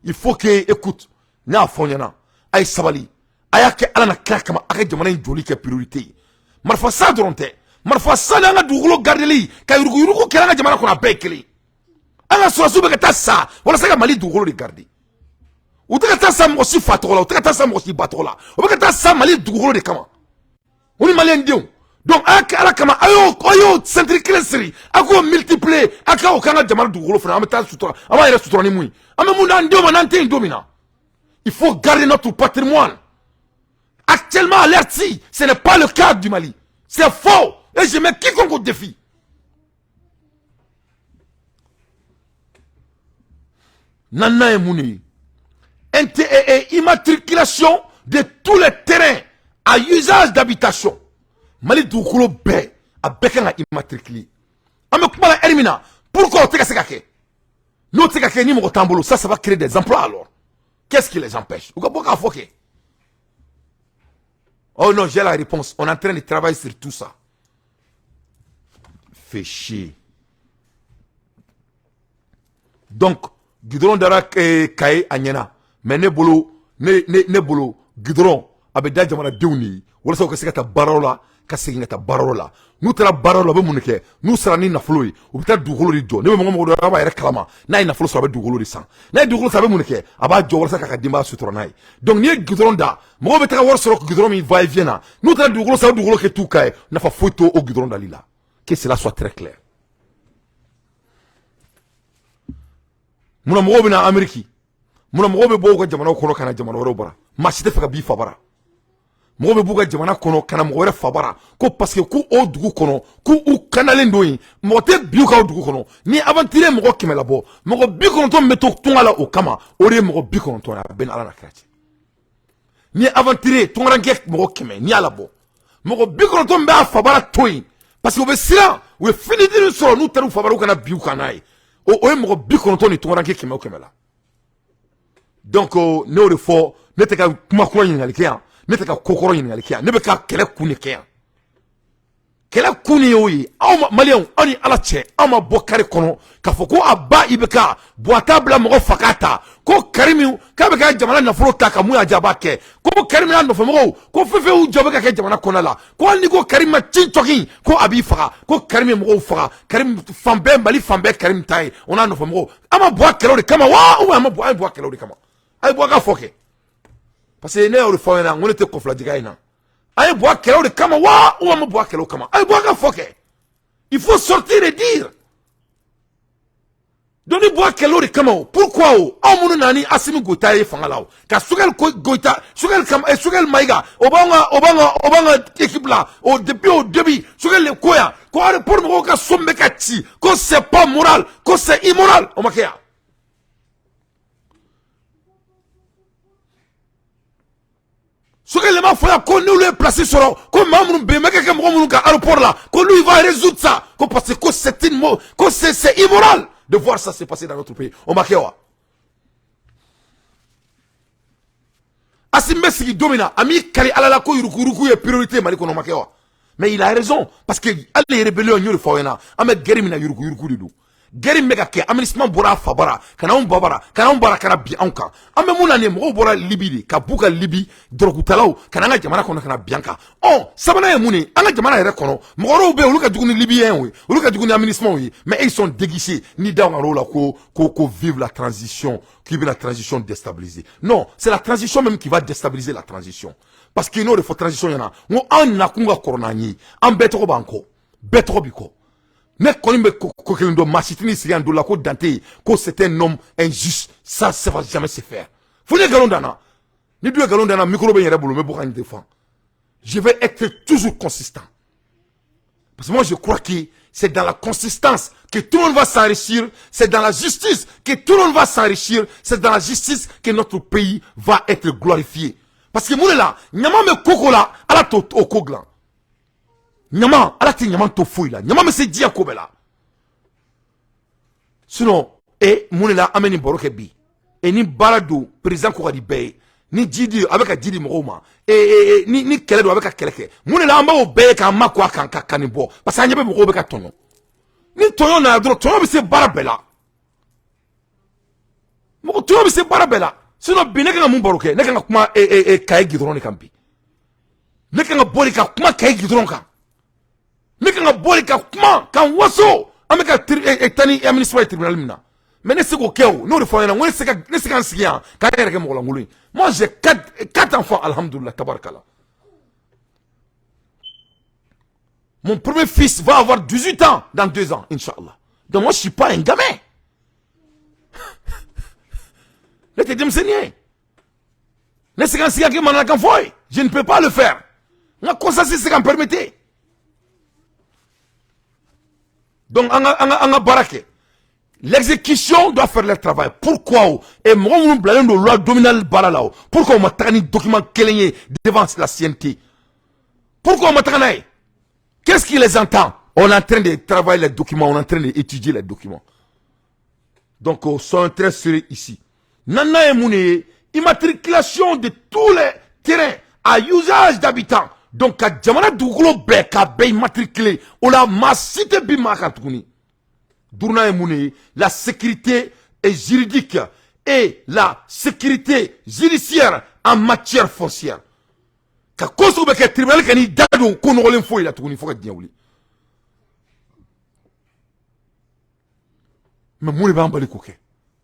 Il faut que, écoute, ne y'a fɔ aw ɲɛna, a ye sabali, a y'a kɛ Ala na kira kama, a ka jamana in joli kɛ priorité ye. Marifa san dɔrɔn tɛ, marifa san ni an ka dugukolo gardeli ka yuruguyurugu kɛra an ka jamana kɔnɔ, a bɛɛ ye kelen. An ka sɔrɔdasiw bɛ ka taa sa walasa ka Mali dugukolo de garder. U tɛ ka taa sa mɔgɔ si fa tɔgɔ la, u tɛ ka taa sa mɔgɔ si ba tɔgɔ la, u bɛ ka taa sa Mali dugukolo de kama, o ni maliyɛn denw. Donc a y'a kɛ Ala kama, a y'o ceinture kelen siri, a k'o multiplier, a k'o k'an ka jamana dugukolo fana. An bɛ taa sutura, an b'an yɛrɛ sutura ni mun ye? An bɛ mun d'an denw ma n'an tɛ yen don min na? Il faut garder notre patrimoine. Actuellement, à l'heure-ci, ce n'est pas le cas du Mali. C'est faux, et je mets quiconque au défi. Nana ye mun de ye? Immatriculation de tous les terrains à usage d'habitation. Mali dugukolo bɛɛ, a bɛɛ kan ka immatriculer. An bɛ kuma la heure min na, pourquoi o tɛ ka se ka kɛ? N'o tɛ se ka kɛ ni mɔgɔ t'an bolo, ça va créer des emplois. Alors qu'est-ce qui les empêche? U ka bɔ k'a fɔ kɛ. Oh non, j'ai la réponse. On est en train de travailler sur tout ça. Fait chier. Donc goudron dara Kaye, a ɲɛna, mais ne bolo, ne bolo, goudron A bɛ da jamanadenw de ye walasa u ka se ka taa baarayɔrɔ la, ka segin ka taa baarayɔrɔ la. N'u taara baarayɔrɔ la, u bɛ mun de kɛ? N'u sara ni nafolo ye, u bɛ taa dugukolo de jɔ. Ne bɛ mɔgɔ mɔgɔ dɔn, a b'a yɛrɛ kalama, n'a ye nafolo sɔrɔ, a bɛ dugukolo de san. N'a ye dugukolo san, a bɛ mun de kɛ? A b'a jɔ walasa k'a ka denbaya sutura n'a ye. Donc n'i ye goudron da, mɔgɔw bɛ taga wari sɔrɔ goudron min va et vient na. N'u taara dugukolo san, o dugukolo kɛ t'u ka ye, nafa foyi t'o o goudron dali la. Que cela soit très clair. Munna mɔgɔw bɛ na Amérique? Munna mɔgɔw bɛ bɔ u ka jamanaw kɔnɔ ka na jamana wɛrɛw bara? Maa si tɛ fɛ ka b'i fa bara. Mɔgɔw bɛ b'u ka jamana kɔnɔ ka na mɔgɔ wɛrɛ fa bara, ko parce que ko o dugu kɔnɔ, ko u kanalen don yen, mɔgɔ tɛ bin u kan o dugu kɔnɔ. Ni aventurier mɔgɔ 100 labɔ, mɔgɔ 90 min bɛ to tunga la o kama, o de ye mɔgɔ 90 ye. A bɛɛ ni Ala n'a kira cɛ. N'i ye aventurier tungarankɛ mɔgɔ 100, n'i y'a labɔ, mɔgɔ 90 min b'a fa bara to yen, parce que u bɛ siran, u ye finitini sɔrɔ, n'u taara u fa bara, u kana bin u kan n'a ye, o ye mɔgɔ 90 ni tungarankɛ 100 o 100 la. Donc ne y'o de fɔ, ne tɛ ka kuma kura ɲininkali kɛ yan, ne tɛ ka ko kɔrɔ ɲininkali kɛ yan, ne bɛ ka kɛlɛ kun de kɛ yan. Kɛlɛ kun de y'o ye. Aw ma maliyɛnw, aw ni Ala cɛ, aw ma bɔ kari kɔnɔ k'a fɔ ko a ba IBK Buwa t'a bila mɔgɔ fa k'a ta, ko Karimu k'a bɛ ka jamana nafolo ta ka mun y'a diya a b'a kɛ, ko Karimu n'a nɔfɛmɔgɔw ko fɛn fɛn y'u jɔ bɛ ka kɛ jamana kɔnɔna la, ko hali ni ko Karimu ma ci cɔki ko a b'i faga, ko Karimu ye mɔgɔw faga, Karimu fan bɛɛ, Mali fan bɛɛ Karimu ta ye, o n'a nɔfɛmɔgɔw. An ma bɔ a kɛlɛw de kama wa? Ou bien an ma bɔ, an ye bɔ a kɛlɛw de kama? A ye bɔ a ka fɔ kɛ, parce que ne y'o de fɔ aw ɲɛna, n ko ne tɛ kɔfilajigin in na. A ye bɔ a kɛlɛw de kama wa? Ou an ma bɔ a kɛlɛw kama? A ye bɔ a ka fɔ kɛ. Il faut sortir et dire. Donc ni bɔ a kɛlɛw de kama o, pourquoi o aw minnu nana ni Assimi Goïta ye fanga la o, ka Choguel Goïta, Choguel kama, Choguel Maïga, o b'an ka équipe la o, depuis au début Choguel le ko yan ko aéroport mɔgɔw ka so min bɛ ka ci, ko c'est pas moral, ko c'est immoral, o ma kɛ yan. Choguel m'a fɔ yan ko n'olu ye place sɔrɔ, ko maa minnu bɛn bɛ ka kɛ mɔgɔ minnu kan aéroport la, ko lui il va résoudre ça, ko parce que ko c'est une ko c'est immoral de voir ça se passer dans notre pays, o ma kɛ wa? Assimi bɛ sigi don min na, a m'i kali Ala la ko yuruguyurugu ye priorité Mali kɔnɔ, o ma kɛ wa? Mais il a raison, parce que hali rébellion, n y'o de fɔ aw ɲɛna, an bɛ guerre min na, yuruguyurugu de don. Guerre min bɛ ka kɛ, aménagement bɔra a fa bara ka na anw ba bara, ka na anw bara, ka na bin anw kan. An bɛ mun na nin ye? Mɔgɔw bɔra Libi de ka b'u ka Libi dɔrɔgutalaw ka na an ka jamana kɔnɔ ka na bin an kan. Ɔ sabanan ye mun ye? An ka jamana yɛrɛ kɔnɔ, mɔgɔ wɛrɛw bɛ yen, olu ka jugu ni Libyens ye, olu ka jugu ni aménagement ye, mais ils sont déguisés. Ni da o la ko vive la transition, k'i bɛna transition déstabiliser. Non, c'est la transition même qui va déstabiliser la transition, parce que n'o de fɔ transition ɲɛna, n ko an nakun ka kɔrɔ n'an ye, an bɛɛ tɔgɔ b'an kɔ, bɛɛ tɔgɔ b'i kɔ. Ne kɔni bɛ ko kelen dɔn, maa si tɛn'i sigi yan don la ko Dante ko c'est un homme injuste. Ça, ça va jamais se faire. Fo ne nkalon danna, ni dun ye nkalon danna, micro bɛ n yɛrɛ bolo, n bɛ bɔ ka n défend. Je vais être toujours consistant, parce que moi je crois que c'est dans la consistance que tout le monde va s'enrichir, c'est dans la justice que tout le monde va s'enrichir, c'est dans la justice que notre pays va être glorifié. Parce que mun de la, ɲama bɛ koko la, Ala t'o o ko dilan. Ɲama, Ala tɛ ɲama to foyi la, ɲama bɛ se diɲɛ ko bɛɛ la. Sinon e mun de la an bɛ nin baro kɛ bi? E ni baara don, président ko ka di bɛɛ ye, ni ji di, a bɛ ka ji di mɔgɔw ma, e ni kɛlɛ don, a bɛ ka kɛlɛ kɛ. Mun de la an b'o bɛɛ ye k'an makɔ a kan ka nin bɔ? Parce que an ɲɛ bɛ mɔgɔw bɛ ka tɔɲɔ. Ni tɔɲɔ nana dɔrɔn, tɔɲɔ bɛ se baara bɛɛ la, mɔgɔ tɔɲɔ bɛ se baara bɛɛ la. Sinon bi ne kan ka mun baro kɛ? Ne kan ka kuma Kaye gidɔrɔn de kan bi. Ne kan ka bɔ de ka kuma Kaye gidɔrɔn kan. Ne kan ka bɔ de ka kuma ka n waso. An bɛ ka taa ni amnistie ye tribunal min na, mais ne se k'o kɛ o, n'o de fɔ aw ɲɛna, n ko ne se ka n sigi yan k'an yɛrɛ kɛ mɔgɔlankolon ye. Moi j'ai quatre enfants, alhamdoulilah tabarikala. Mon premier fils va avoir 18 ans dans 2 ans, inchallah. Donc moi je suis pas un gamin. Ne tɛ denmisɛnnin ye. Ne se ka n sigi ka kɛ mananakan fɔ ye. Je ne peux pas le faire. N ka conscience tɛ se ka n permettre. Donc an ka baara kɛ. L'exécution doit faire leur travail. Pourquoi o? Et mɔgɔ minnu bilalen don loi dominale baara la o, pourquoi o ma taga ni document kelen ye devant la CNT? Pourquoi o ma taga n'a ye? Qu'est-ce qui les entend? On est en train de travailler les documents, on est en train d'étudier les documents. Donc, soyons très sérieux ici. Nana ye mun de ye? Immatriculation de tous les terrains à usage d'habitants. Donc, ka jamana dugukolo bɛɛ k'a bɛɛ immatriculer. O la, maa si tɛ bin maa kan tuguni. Duurunan ye mun de ye? La sécurité est juridique et la sécurité judiciaire en matière foncière. Ka ko sugu bɛ kɛ tribunal ka n'i da don ko nɔgɔlen foyi la tuguni fo ka diɲɛ wuli. Mais mun de b'an bali k'o kɛ?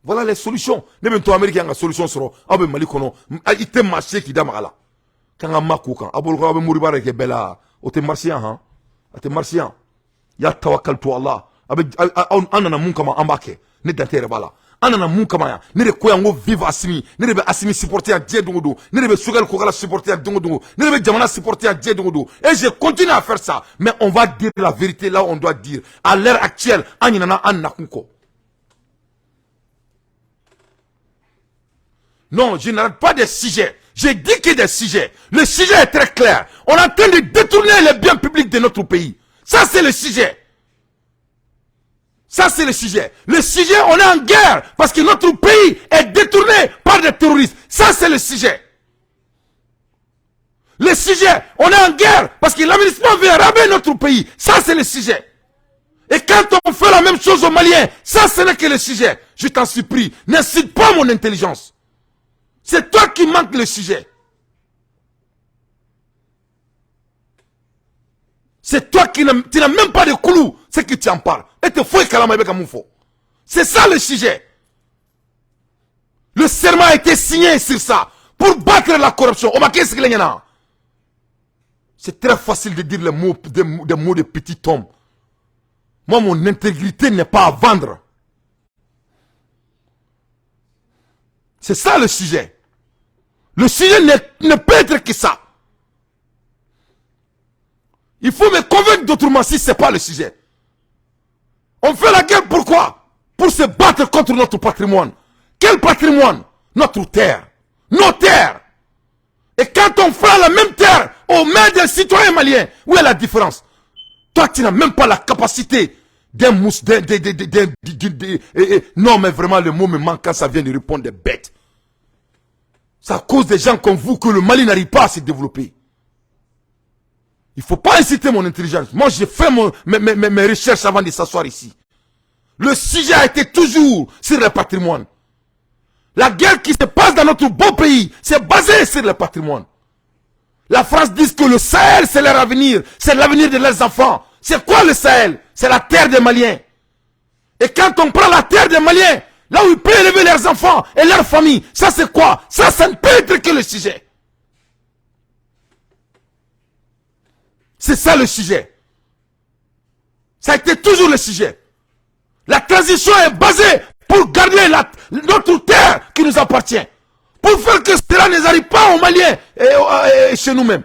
Voilà les solutions. Ne bɛ n to Amérique yan ka solution sɔrɔ, aw bɛ Mali kɔnɔ, i tɛ maa se k'i da maga la. K'an ka ma k'o kan. Aw bolo ko aw bɛ moriba de kɛ bɛɛ la. O tɛ marcher yan han. A tɛ marcher yan. Ya tawakkaltu Allah. A bɛ an nana mun kama, an b'a kɛ. Ne dante yɛrɛ b'a la. An nana mun kama yan? Ne de ko yan ko vive Assimi. Ne de bɛ Assimi supporter yan diɲɛ don o don. Ne de bɛ Choguel Kokala supporter yan don o don. Ne de bɛ jamana supporter yan diɲɛ don o don. Et je continue à faire ça. Mais on va dire la vérité là où on doit dire. À l'heure actuelle, an ɲinɛna an nakun kɔ. Non, je n'arrête pas des sujets. J'ai dit que des sujets. Le sujet est très clair. On est en train de détourner les biens publics de notre pays. Ça, c'est le sujet. Ça, c'est le sujet. Le sujet, on est en guerre parce que notre pays est détourné par des terroristes. Ça, c'est le sujet. Le sujet, on est en guerre parce que l'aménagement veut raber notre pays. Ça, c'est le sujet. Et quand on fait la même chose aux Maliens, ça, ce n'est que le sujet. Je t'en supplie, n'incite pas mon intelligence. C'est toi qui manques le sujet. C'est toi qui n'as même pas de clou, c'est que tu en parles. Et te faut kalama avec un. C'est ça le sujet. Le serment a été signé sur ça pour battre la corruption. C'est très facile de dire les mots, des mots de petit homme. Moi, mon intégrité n'est pas à vendre. C'est ça le sujet. Le sujet ne peut être que ça. Il faut me convaincre d'autrement si ce n'est pas le sujet. On fait la guerre pourquoi? Pour se battre contre notre patrimoine. Quel patrimoine? Notre terre. Nos terres. Et quand on fera la même terre aux mains des citoyens maliens, où est la différence? Toi, tu n'as même pas la capacité d'un mousse, d'un, non, mais vraiment, le mot me manque quand ça vient de répondre des bêtes. C'est à cause des gens comme vous que le Mali n'arrive pas à se développer. Il ne faut pas inciter mon intelligence. Moi, j'ai fait mes recherches avant de s'asseoir ici. Le sujet a été toujours sur le patrimoine. La guerre qui se passe dans notre beau pays, c'est basé sur le patrimoine. La France dit que le Sahel, c'est leur avenir. C'est l'avenir de leurs enfants. C'est quoi le Sahel? C'est la terre des Maliens. Et quand on prend la terre des Maliens, là où ils peuvent élever leurs enfants et leurs familles, ça c'est quoi? Ça, ça ne peut être que le sujet. C'est ça le sujet. Ça a été toujours le sujet. La transition est basée pour garder notre terre qui nous appartient. Pour faire que cela ne arrive pas aux Maliens et chez nous-mêmes.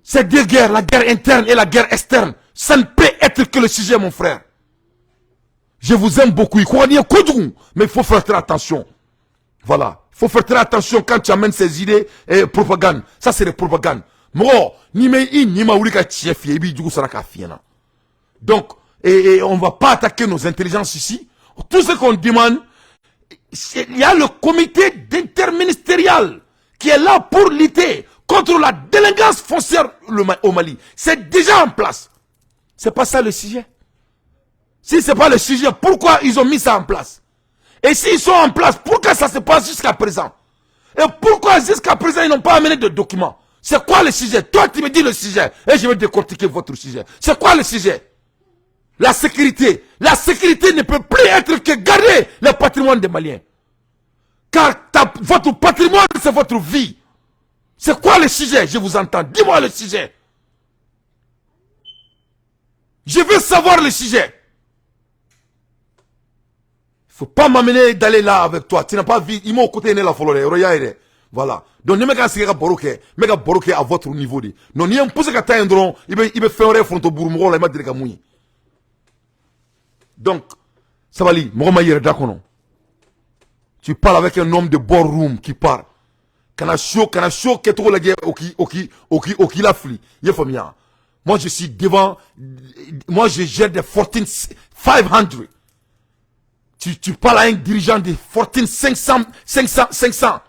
Ces deux guerres, la guerre interne et la guerre externe, ça ne peut être que le sujet, mon frère. Je vous aime beaucoup. Mais il faut faire très attention. Voilà. Il faut faire très attention quand tu amènes ces idées et propagande. Ça, c'est des propagandes. Donc, et on ne va pas attaquer nos intelligences ici. Tout ce qu'on demande, il y a le comité interministériel qui est là pour lutter contre la délinquance foncière au Mali. C'est déjà en place. C'est pas ça le sujet. Si c'est pas le sujet, pourquoi ils ont mis ça en place? Et s'ils sont en place, pourquoi ça se passe jusqu'à présent? Et pourquoi jusqu'à présent ils n'ont pas amené de documents? C'est quoi le sujet? Toi tu me dis le sujet et je vais décortiquer votre sujet. C'est quoi le sujet? La sécurité. La sécurité ne peut plus être que garder le patrimoine des Maliens. Car votre patrimoine, c'est votre vie. C'est quoi le sujet? Je vous entends. Dis-moi le sujet. Je veux savoir le sujet. Il ne faut pas m'amener d'aller là avec toi. Tu n'as pas vu. Il m'a côté la folle. Voilà. Donc, ne me pas à votre niveau. Non, ni un pousse ka un dron, il me fait un front au bourg, il m'a dit que. Donc, ça va aller. Tu parles avec un homme de boardroom qui parle. Kana chaud, oki la fli. Moi, je suis devant, moi, je gère des Fortune 500. Tu parles à un dirigeant de Fortune 500, 500, 500.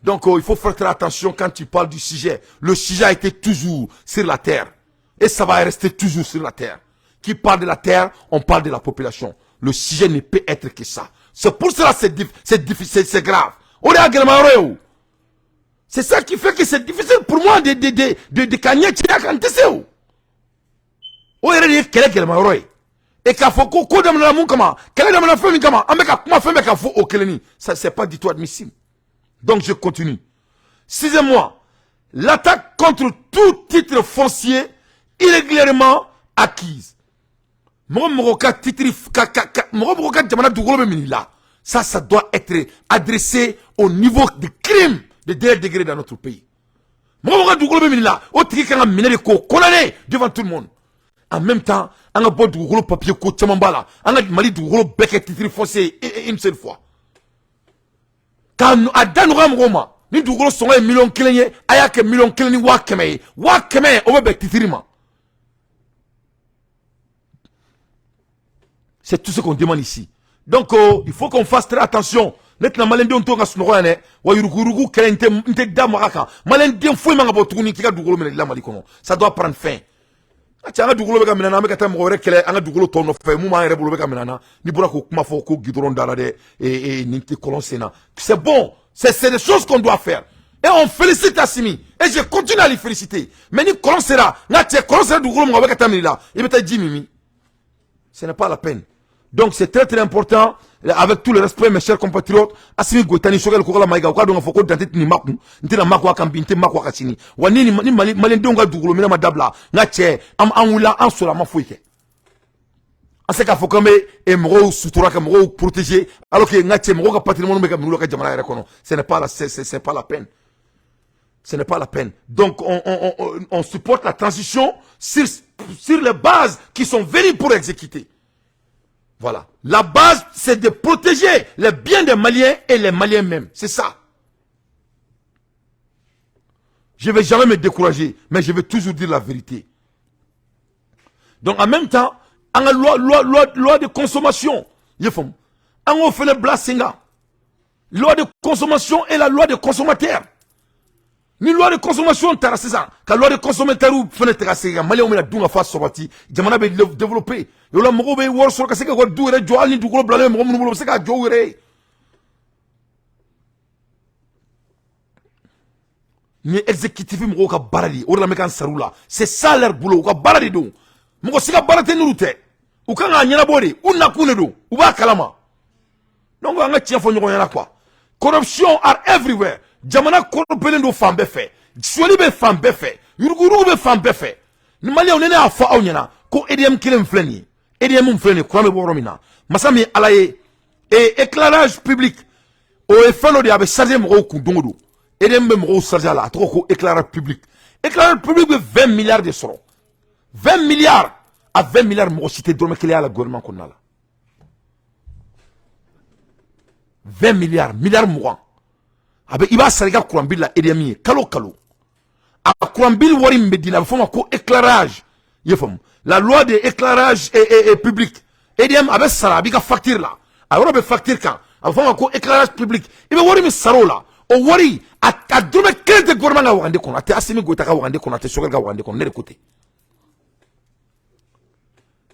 Donc, il faut faire très attention quand tu parles du sujet. Le sujet a été toujours sur la terre. Et ça va rester toujours sur la terre. Qui parle de la terre, on parle de la population. Le sujet ne peut être que ça. C'est pour cela que c'est difficile, c'est grave. C'est ça qui fait que c'est difficile pour moi de ka ɲɛ cɛ kan, n tɛ se. O yɛrɛ de ye kɛlɛ gɛlɛma yɔrɔ ye. Et k'a fɔ ko ko daminɛna mun kama, kɛlɛ daminɛna fɛn min kama, an bɛ ka kuma fɛn bɛɛ ka fɔ o kelen ni ça, c'est pas du tout admissible. Donc je continue. Sixièmement, l'attaque contre tout titre foncier irrégulièrement acquise. Mɔgɔ mɔgɔ ka titre ka mɔgɔ mɔgɔ ka jamana dugukolo bɛ minɛ i la, ça doit être adressé au niveau de crime de dernier degré dans notre pays. Mɔgɔ mɔgɔ ka dugukolo bɛ minɛ i la, o tigi kan ka minɛ de k'o condamner devant tout le monde. En même temps, an ka bɔ dugukolo papier ko caman b'a la. An ka Mali dugukolo bɛɛ kɛ titre foncier une seule fois, k'a a da nɔgɔya mɔgɔw ma. Ni dugukolo sɔngɔ ye 1 million ye, a y'a kɛ 1,1 million ye. 100 000, o bɛ bɛn titre ma. C'est tout ce qu'on demande ici. Donc il faut qu'on fasse très attention. Ne tɛna maliyɛndenw to ka sunɔgɔ yan dɛ. Wa yuruguyurugu kɛlɛ, n tɛ da maga kan. Maliyɛnden foyi man ka bɔ tuguni k'i ka dugukolo minɛ i la Mali kɔnɔ. Ça doit prendre fin. A cɛ, an ka dugukolo bɛ ka minɛ an na, an bɛ ka taa mɔgɔ wɛrɛ kɛlɛ an ka dugukolo tɔ nɔfɛ. Mun b'an yɛrɛ bolo bɛ ka minɛ an na. N'i bɔra k'o kuma fɔ ko goudron dara dɛ, nin tɛ kɔlɔn sen na. C'est bon, c'est des choses qu'on doit faire et on félicite Assimi et je continue à les féliciter. Mais ni kɔlɔn sera, n ka cɛ, kɔlɔn sera dugukolo min kan, o bɛ ka taa minɛ i la, i bɛ taa ji min min? Ce n'est pas la peine. Donc c'est très très important, avec tout le respect, mes chers compatriotes, Assimi Goïta ni Choguel Kokalla Maïga, u k'a dɔn k'a fɔ ko dan tɛ nin ma kun, n tɛna makun a kan bi, n tɛ makun a kan sini. Wa ni Mali maliyɛndenw ka dugukolo minɛ ma dabila, n ka cɛ, an wulila, an sɔrɔ, an ma foyi kɛ. An se k'a fɔ k'an bɛ mɔgɔw sutura, ka mɔgɔw protéger, alors que n ka cɛ, mɔgɔw ka patrimoine bɛ ka minɛ olu ka jamana yɛrɛ kɔnɔ. Ce n'est pas la peine. Ce n'est pas la peine. Donc on supporte la transition sur les bases qui sont venues pour exécuter. Voilà. La base, c'est de protéger les biens des Maliens et les Maliens même. C'est ça. Je ne vais jamais me décourager, mais je vais toujours dire la vérité. Donc en même temps, an ka loi de consommation, i y'a faamu, an k'o fɛnɛ bila sen kan. Loi de consommation et la loi de consommateur. Ni loi de consommation taara sisan, ka loi de consommateur fɛnɛ tigɛ sen kan, maliyɛnw bɛna dun ka fa sabati, jamana bɛ développer. O la mɔgɔw bɛ wari sɔrɔ ka se ka ka du yɛrɛ jɔ. Hali ni dugukolo bilalen bɛ mɔgɔ minnu bolo, u bɛ se k'a jɔ u yɛrɛ ye. Nin ye exécutif mɔgɔw ka baara de ye. O de la n bɛ ka n sara u la. C'est ça leur boulot. U ka baara de don. Mɔgɔ si ka baara tɛ n'olu tɛ. U kan k'a ɲɛnabɔ de. U nakun de don, u b'a kalama. Donc an ka tiɲɛ fɔ ɲɔgɔn ɲɛna quoi. Corruption are everywhere. Jamana corrompelen don fan bɛɛ fɛ, sonyali bɛ fan bɛɛ fɛ, yuruguyurugu bɛ fan bɛɛ fɛ. Ni maliyɛnw, ni ne y'a fɔ aw ɲɛna ko EDM kelen filɛ nin ye, EDM filɛ nin ye, courant bɛ bɔ yɔrɔ min na, masa min ye Ala ye, et éclairage public, o ye fɛn dɔ de ye, a bɛ charger mɔgɔw kun don o don. EDM bɛ mɔgɔw charger a la, a tɔgɔ ko éclairage public. Éclairage public bɛ 20 milliards de sɔrɔ, 20 milliards. A 20 milliards, mɔgɔ si tɛ dɔrɔmɛ kelen y'a la gouvernement kɔnɔna la. 20 milliards, miliyari 20, a bɛ i b'a sara i ka courant bill la EDM ye kalo kalo. A courant bill wari min bɛ di, a bɛ fɔ o ma ko éclairage, i y'a faamu, la loi de éclairage et public. EDM a bɛ sara, a b'i ka facture la, a yɔrɔ bɛ facture kan, a bɛ fɔ o ma ko éclairage public. I bɛ wari min sara o la, o wari a dɔrɔmɛ kelen tɛ gouvernement ka wagande kɔnɔ, a tɛ Assimi Goïta ka wagande kɔnɔ, a tɛ Choguel ka wagande kɔnɔ. Ne de ko ten.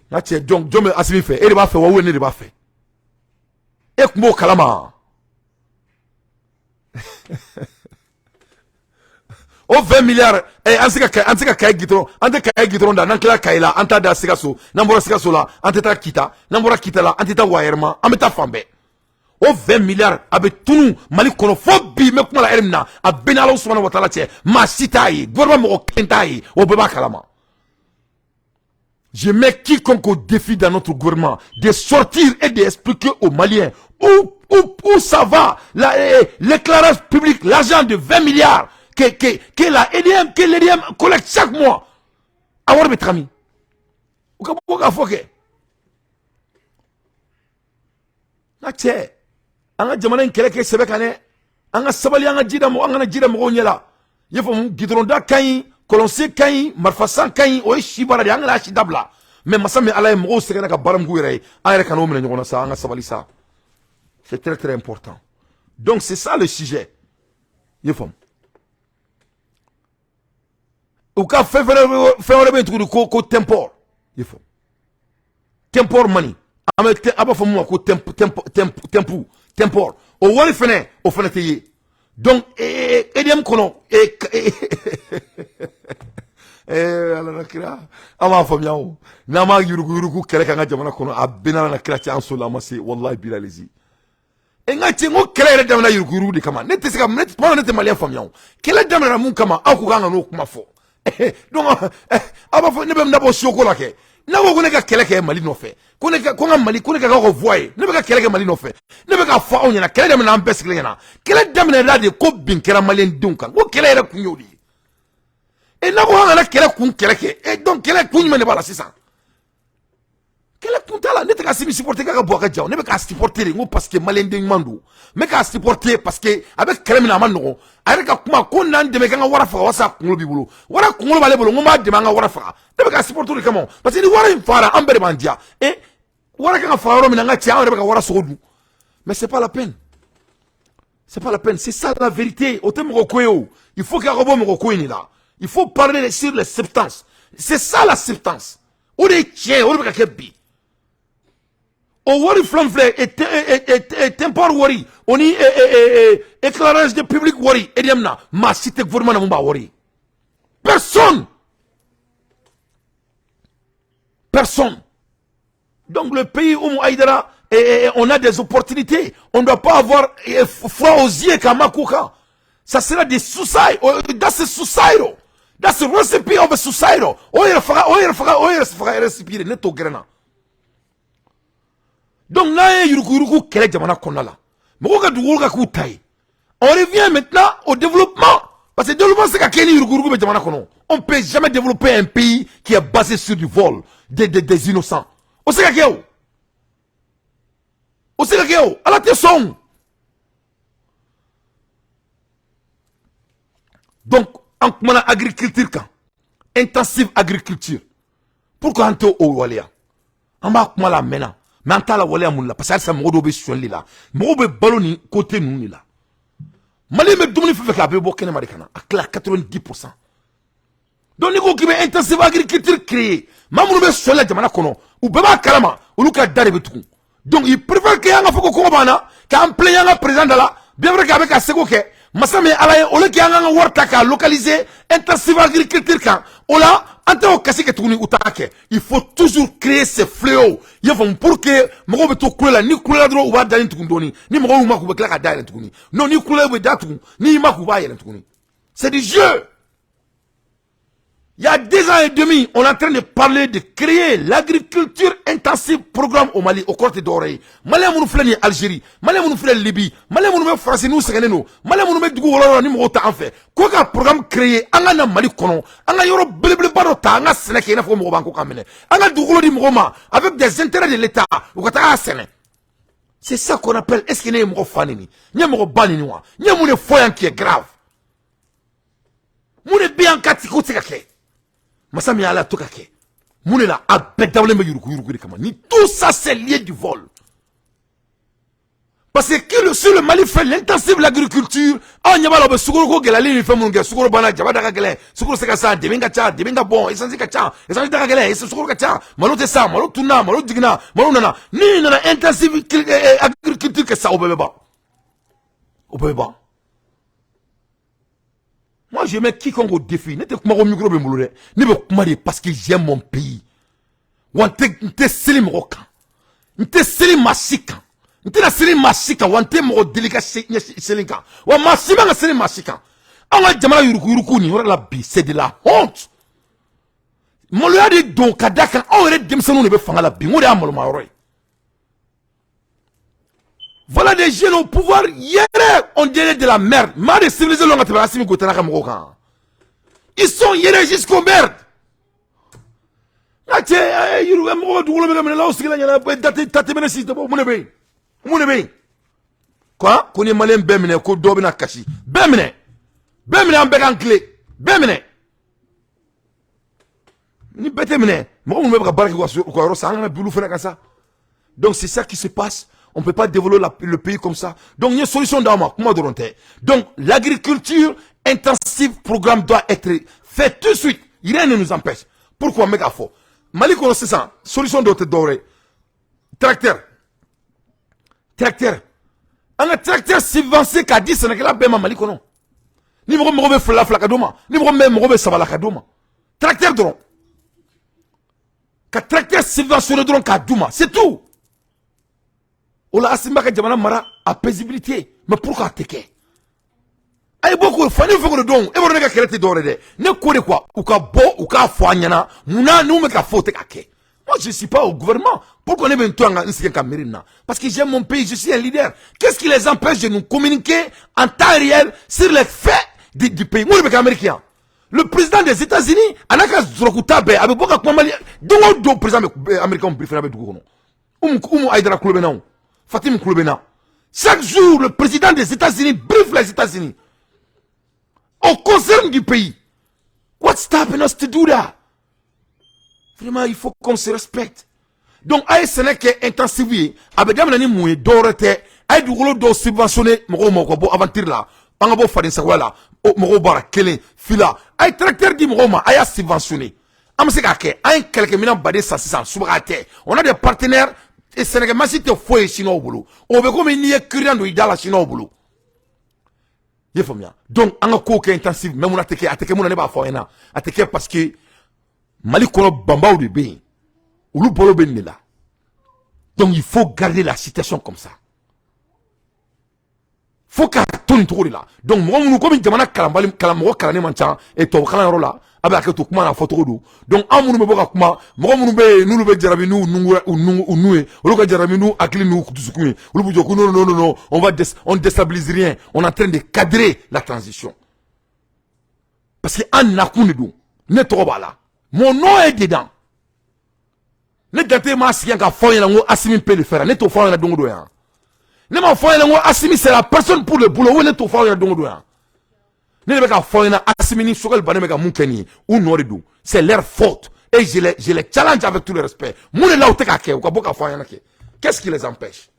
N ka cɛ, jɔn bɛ Assimi fɛ? E de b'a fɛ wa, ou ne de b'a fɛ? E tun b'o kalama. O 20 milliards, an se ka Kayi goudron, an tɛ Kayi goudron da. N'an tilala Kayi la, an t'a da Sikaso. N'an bɔra Sikaso la, an tɛ taa Kita. N'an bɔra Kita la, an tɛ taa Wayɛrɛma. An bɛ taa fan bɛɛ. O 20 milliards, a bɛ tunu Mali kɔnɔ fo bi. N bɛ kuma la heure min na, a bɛɛ ni Ala subahana wa taala cɛ, maa si t'a ye, gouvernement mɔgɔ kelen t'a ye, o bɛɛ b'a kalama. Je mets quiconque au défi dans notre gouvernement de sortir et d'expliquer aux Maliens où ça va, l'éclairage public, l'argent de 20 milliards que la EDM, que l'EDM collecte chaque mois. A wari bɛ taga min? U ka bɔ k'a fɔ kɛ. N ka cɛ, an ka jamana in kɛlɛ kɛ sɛbɛ kan dɛ. An ka sabali, an ka ji da mɔgɔ, an kana ji da mɔgɔw ɲɛ la. I y'a faamu, goudron da ka ɲi, kɔlɔnsen ka ɲi, marifasan ka ɲi, o ye si baara de ye, an kana si dabila. Mais masa min Ala ye, mɔgɔw sɛgɛnna ka baara min k'u yɛrɛ ye, an yɛrɛ kan'o minɛ ɲɔgɔn na sa. An ka sabali sa. C'est très très important. Donc c'est ça le sujet. I y'a faamu, u ka fɛn fɛnɛ, fɛn wɛrɛ bɛ yen tuguni ko tempor. I y'a faamu, tempor money, an bɛ, a b'a fɔ mun ma ko temp temp temp tempu tempor. O wari fɛnɛ, o fɛnɛ tɛ ye. Donc EDM kɔnɔ, Ala na kira, an b'a faamuya o. N'an m'a yurugu yurugu kɛlɛ k'an ka jamana kɔnɔ, a bɛɛ n'Ala na kira cɛ, an sola an ma se, wallahi bilalizi. E n ka cɛ, n ko kɛlɛ yɛrɛ daminɛ yurugu yurugu de kama. Ne tɛ se ka ne tuma ne tɛ maliyɛn faamuya o. Kɛlɛ daminɛna mun kama? Aw ko k'an ka n'o kuma fɔ. Donc aw b'a fɔ ne bɛ n dabɔ soko la kɛ. N'a ko ne ka kɛlɛ kɛ Mali nɔfɛ, ko ne ka ko n ka Mali, ko ne ka k'aw ka voix ye, ne bɛ ka kɛlɛ kɛ Mali nɔfɛ. Ne bɛ k'a fɔ aw ɲɛna, kɛlɛ daminɛ, an bɛɛ sigilen ɲɛna, kɛlɛ daminɛna de ko bin kɛra maliyɛn denw kan, ko kɛlɛ yɛrɛ kun y'o de ye. E n'a ko an kana kɛlɛ kun kɛlɛ kɛ, e donc kɛlɛ kun jumɛn de b'a la sisan? Kɛlɛ kun t'a la. Ne tɛ ka Assimi supporter k'a ka bɔ a ka jan. Ne bɛ k'a supporter de, n ko parce que maliyɛn den ɲuman don. N bɛ k'a supporter parce que a bɛ kɛlɛ min na, a ma nɔgɔn. A yɛrɛ ka kuma ko n'an dɛmɛ k'an ka wara faga, walasa kunkolo b'i bolo, wara kunkolo b'ale bolo, n ko n b'a dɛmɛ an ka wara faga. Ne bɛ k'a supporter de kama, parce que ni wara in fagara, an bɛɛ de b'an diya. E wara kan ka faga yɔrɔ min na, an ka cɛ, an yɛrɛ bɛ ka wara sogo dun. Mais c'est pas la peine, c'est pas la peine. C'est ça la vérité. O tɛ mɔgɔ ko ye o. Il faut k'a ka bɔ mɔgɔ ko in de la. Il faut parler sur les substances. C'est ça la substance. O de ye tiɲɛ ye, o de bɛ ka kɛ bi. O wari filan filɛ, tempore wari, o ni éclairage de public wari, EDM na, maa si tɛ gouvernement na mun b'a wari ye. Personne, personne. Donc le pays où Aïdara et on a des opportunités, on ne doit pas avoir froid aux yeux k'a ma ko kan. Ça sera des suicide. That's a suicidal, that's a recipe of a suicidal. O yɛrɛ faga, o yɛrɛ faga, o yɛrɛ faga recipe de. Ne t'o gɛrɛ na. Donc n'an ye yuruguyurugu kɛlɛ jamana kɔnɔna la, mɔgɔw ka dugukolo ka k'u ta ye. On revient maintenant au développement, parce que développement se ka kɛ ni yuruguyurugu bɛ jamana kɔnɔ. On peut jamais développer un pays qui est basé sur du vol des innocents. O se ka kɛ o, o se ka kɛ o. Ala tɛ sɔn. Donc an kumana agriculture kan, intensive agriculture. Pourquoi an tɛ o waleya? An b'a kuma la, a mɛnna, mais an t'a la waleya. Mun la? Parce que halisa mɔgɔ dɔw bɛ sonyali la, mɔgɔw bɛ balo nin côté ninnu de la. Mali bɛ dumuni fɛn fɛn kɛ, a bɛ bɔ kɛnɛma de ka na, a tila 90%. Donc n'i ko k'i bɛ intensive agriculture créer, maa minnu bɛ sonyali la jamana kɔnɔ, u bɛɛ b'a kalama, olu ka da de bɛ tugun. Donc il préfère que an ka fɔ ko kɔngɔ b'an na, k'an plaigner an ka président da la, bien vrai k'a bɛ ka seko kɛ. Masa min ye Ala ye, au lieu que an k'an ka wari ta k'a localiser intensive agriculture kan, o la an tɛ o kasi kɛ tuguni, u t'a kɛ. Il faut toujours créer ces fléaux, i y'a faamu, pour que mɔgɔw bɛ to kulo la. Ni kulo la dɔrɔn, u b'a dani tugun dɔɔni. Ni mɔgɔw y'u ma k'u bɛ tila ka dayɛlɛ tuguni. Non, ni kulo bɛ da tugun, n'i ma k'u b'a yɛlɛ tuguni. C'est du jeu. Il y a 2 ans et demi, on est en train de parler de créer l'agriculture intensive programme au Mali. O kɔrɔ tɛ dɔwɛrɛ ye. Maliyɛn minnu filɛ nin ye Algérie, Maliyɛn minnu filɛ Libye, Maliyɛn minnu bɛ Faransi n'u sɛgɛnnen don, Maliyɛn minnu bɛ dugu wɔɔrɔ la ni mɔgɔw t'an fɛ, ko ka programme créer an ka na Mali kɔnɔ, an ka yɔrɔ belebeleba dɔ ta, an ka sɛnɛ kɛ i n'a fɔ mɔgɔ b'an ko k'an minɛ, an ka dugukolo di mɔgɔw ma avec des intérêts de l'État, u ka taga a sɛnɛ. C'est ça qu'on appelle. Est-ce que ne ye mɔgɔ fa neni? N ye mɔgɔ ba neni wa? N ye mun de fɔ yan qui est grave? Mun de bɛ yan ka ko tɛ se ka kɛ? Masa min Ala to ka kɛ mun de la? A bɛɛ dabɔlen bɛ yuruguyurugu de kama. Ni tout ça, c'est lié du vol, parce que si le Mali fait l'intensive l'agriculture, aw ɲɛ b'a la, u bɛ sukaro ko gɛlɛyali ni fɛn minnu kɛ, sukaro banna, jaba da ka gɛlɛn, sukaro se ka san, dɛmɛ ka ca, dɛmɛ ka bɔn, essence ka ca, essence da ka gɛlɛn, sukaro ka ca, malo tɛ san, malo tunna, malo jiginna, malo nana. Ni nana intensive agriculture kɛ sa, o bɛɛ bɛ ban, o bɛɛ bɛ ban. Moi, je mets quiconque au défi. Ne tɛ kuma ko micro bɛ n bolo dɛ. Ne bɛ kuma de parce que j'aime mon pays. Wa n tɛ seli mɔgɔ kan. N tɛ seli maa si kan. N tɛna seli maa si kan, wa n tɛ mɔgɔ deli ka seli kan. Wa maa si man ka seli maa si kan. Anw ka jamana yuruguyurugu nin yɔrɔ la bi, c'est de la honte. Maloya de don ka da kan, anw yɛrɛ denmisɛnninw de bɛ fanga la bi. N ko de y'a maloma yɔrɔ ye. Voilà des jeunes au pouvoir hier, on dirait de la merde. Maa de civilisé lɔn ka tɛmɛ Assimi Goïta n'a ka mɔgɔw kan. Ils sont yɛrɛ jusqu'au merde. Nka cɛ, yurugu mɔgɔw ka dugukolo bɛ ka minɛ l'aw sigilen ɲɛna, date ta tɛmɛnɛ si tɛ bɔ. Mun de bɛ yen? Mun de bɛ yen? Quoi? Ko ni maliyɛn bɛɛ minɛ, ko dɔ bɛna kasi. Bɛɛ minɛ, bɛɛ minɛ, an bɛɛ k'an tile, bɛɛ minɛ. Ni bɛɛ tɛ minɛ, mɔgɔ minnu bɛ ka baara kɛ u ka yɔrɔ san, an kana bin olu fana kan sa. Donc c'est ça qui se passe. On ne peut pas développer le pays comme ça. Donc, il y a une solution dans moi. Donc, l'agriculture intensive programme doit être fait tout de suite. Rien ne nous empêche. Pourquoi méga fort? Mali kɔnɔ sisan, solution dɔ tɛ dɔwɛrɛ ye. Tracteur. Tracteur. An ka tracteur subventionné k'a di sɛnɛkɛla bɛɛ ma Mali kɔnɔ. Ni mɔgɔ mago bɛ fila fila ka d'o ma, ni mɔgɔ min mago bɛ saba la ka d'o ma. Tracteur dɔrɔn, ka tracteur subventionné dɔrɔn k'a d'u ma, c'est tout. O la Asimi b'a ka jamana mara a paisibilité. Mais pourquoi a tɛ kɛ? A ye bɔ k'o fɔ ne fɛ k'o de dɔn. E b'a dɔn ne ka kɛlɛ tɛ dɔwɛrɛ dɛ, ne ko de quoi, u ka bɔ u k'a fɔ an ɲɛna munna n'u bɛ ka fɔ o tɛ ka kɛ. Moi, je suis pas au gouvernement. Pourquoi ne bɛ n to yan ka n sigi ka miiri nin na? Parce que j'aime mon pays, je suis un leader. Qu'est-ce qui les empêche de nous communiquer en temps réel sur les faits du pays? Mun de bɛ kɛ Amérique yan? Le président des États-Unis a n'a ka zɔrɔkuta bɛɛ, a bɛ bɔ ka kuma Mali don o don. Président bɛ américain briefé, bɛ dugu kɔnɔ. Umu Ayidara kulo bɛ na, o Fatim kulo bɛ na. Chaque jour, le président des États-Unis briefe les États-Unis au concerne du pays. What's stopping us to do that? Vraiment, il faut qu'on se respecte. Donc a ye sɛnɛ kɛ intensive ye, a bɛ daminɛ ni mun ye? Dɔwɛrɛ tɛ, a ye dugukolo dɔw subventionné mɔgɔw ma, u ka bɔ aventure la, an ka bɔ fadensagoya la. Mɔgɔw bɔra kelen fila, a ye tracteur di mɔgɔw ma, a y'a subventionné. An bɛ se k'a kɛ. An ye kɛlɛkɛminɛn baden san sisan, subaga tɛ. On a des partenaires. Sɛnɛkɛmasi tɛ foyi ye chinois bolo, o bɛ komi n'i ye kiriyan don i da la chinois bolo. I ye faamuya? Donc an ka kow kɛ intensive. Mais mun na a tɛ kɛ? A tɛ kɛ mun na? Ne b'a fɔ aw ɲɛna, a tɛ kɛ parce que Mali kɔnɔ, banbaw de bɛ yen, olu balo bɛ nin de la. Donc il faut garder la situation comme ça, fo k'a to nin cogo de la. Donc mɔgɔ minnu, komi jamana kalanbali, kalan mɔgɔ kalannen man ca e tubabu kalan yɔrɔ la, a bɛ hakɛ to kuma n'a fɔcogo don. Donc an minnu bɛ bɔ ka kuma, mɔgɔ minnu bɛ yen n'olu bɛ jarabi n'u nu u nu ye, olu ka jarabi n'u hakili n'u dusukun ye, olu b'u jɔ ko non, non, non, non, on déstabilise rien, on est en train de cadrer la transition, parce que an nakun de don. Ne tɔgɔ b'a la, mon nom est dedans. Ne Dante m'a sigi yan ka fɔ aw ɲɛna ko Asimi peut le faire. Ne t'o fɔ aw ɲɛna don o don yan. Ne m'a fɔ aw ɲɛna ko Asimi, c'est la personne pour le boulot. O ne t'o fɔ aw ɲɛna don o don yan. Ne de bɛ k'a fɔ aw ɲɛna, Asimi ni Choguel Bannen bɛ ka mun kɛ nin ye, u nɔ de don, c'est leur faute et je les challenge avec tout le respect. Mun de la u tɛ k'a kɛ? U ka bɔ k'a fɔ an ɲɛna kɛ. Qu'est-ce qui les empêche?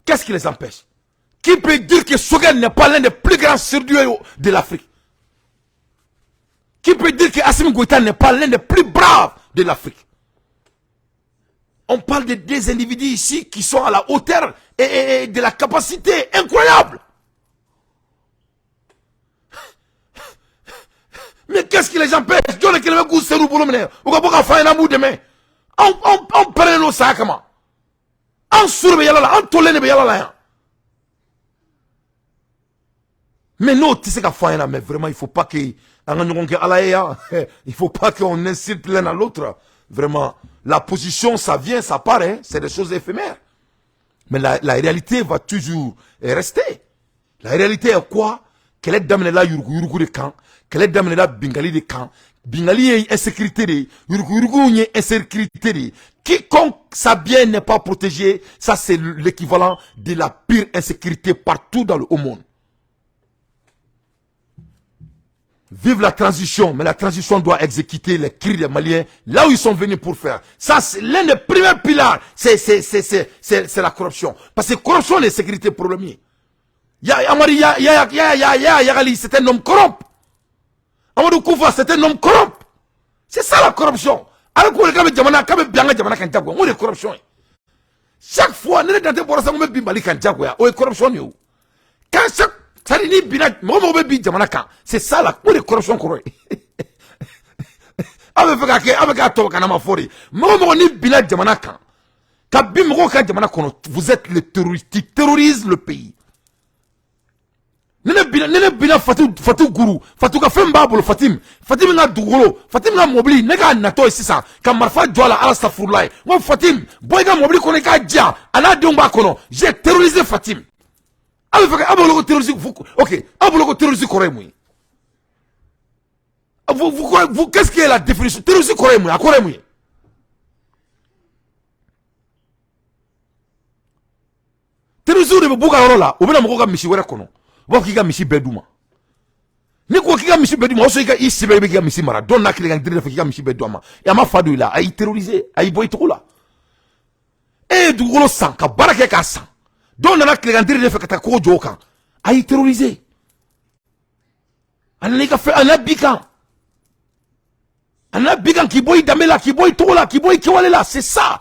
Qu'est-ce qui les empêche? Qui peut dire que Choguel n'est pas l'un des plus grands surdoués de l'Afrique? Qui peut dire que Assimi Goïta n'est pas l'un des plus braves de l'Afrique? On parle de deux individus ici qui sont à la hauteur et de la capacité incroyable. Mais qu'est-ce qui les empêche? Jɔn de kelen bɛ k'u sen bolo minɛ u ka bɔ ka fɔ an ɲɛna, an b'u dɛmɛ. Anw pɛrɛnnen don saya kama, an su de bɛ yala la, an tolen de bɛ yala la yan. Mais n'o tɛ se ka fɔ an ɲɛna. Mais vraiment, il faut pas que an ka ɲɔgɔn kɛ ala ye yan. Il faut pas qu'on insulte l'un à l'autre. Vraiment, la position, ça vient, ça part, hein, c'est des choses éphémères, mais la réalité va toujours rester. La réalité est quoi? Kɛlɛ daminɛla yuruguyurugu de kan, kɛlɛ daminɛla bingali de kan. Bingali ye insécurité de ye, yuruguyurugu ye insécurité de ye. Quiconque sa bien n'est pas protégé, ça, c'est l'équivalent de la pire insécurité partout dans le haut monde. Vive la transition, mais la transition doit exécuter les cris des Maliens là où ils sont venus pour faire. Ça, c'est l'un des premiers piliers, c'est la corruption. Parce que corruption et sécurité, problème. Ya, Amari, ya, ya, ya, ya, ya, Yagali, c'est un homme corrompu. Amadou Koufa, c'est un homme corrompu. C'est ça la corruption. Alors que le jamana, quand bien jamana kan jagoya, o de corruption. Chaque fois, ne Dante bɔra sa, n ko bɛ bin Mali kan jagoya, o ye corruption de ye o. Quand chaque, c'est-à-dire n'i binna, mɔgɔ mɔgɔ bɛ bin jamana kan, c'est ça la, o de corruption kɔrɔ ye. Aw bɛ fɛ k'a kɛ, aw bɛ k'a tɔ kana ma fɔ de. Mɔgɔ mɔgɔ n'i binna jamana kan, ka bin mɔgɔw ka jamana kɔnɔ, vous êtes le terroriste qui terrorise le pays. Ne binna Fatu, Fatu Guru, Fatu ka fɛn b'a bolo, Fatim, Fatim ka dugukolo, Fatim ka mobili, ne k'a natɔ ye sisan ka marifa jɔ a la, ala safurula ye. N ko Fatim, bɔ i ka mobili kɔnɔ i k'a di yan, a n'a denw b'a kɔnɔ. J'ai terrorisé Fatim. Aw bɛ fɛ ka, aw bolo ko terroriste, ok, aw bolo ko terroriste kɔrɔ ye mun ye? Vous, qu'est-ce qui est la définition? Terroriste kɔrɔ ye mun ye? A kɔrɔ ye mun ye? Terroriste de bɛ b'u ka yɔrɔ la, u bɛna mɔgɔw ka misi wɛrɛ kɔnɔ, u b'a fɔ k'i ka misi bɛɛ d'u ma. N'i ko k'i ka misi bɛɛ d'u ma, o sɔrɔ i ka i sɛbɛn, i bɛ k'i ka misi mara don n'a kelen ka diri fɛ k'i ka misi bɛɛ d'u ma, a ma fa don i la, a y'i terroriser, a y'i bɔ i tɔgɔ la. E ye dugukolo san ka baara kɛ k'a san, dɔw nana tilegan diri de fɛ ka taa kogo jɔ o kan, a y'i terroriser, a nana i ka fɛn, a nana bi kan, a nana bi kan k'i bɔ i danbe la, k'i bɔ i tɔgɔ la, k'i bɔ i kɛwale la. C'est ça.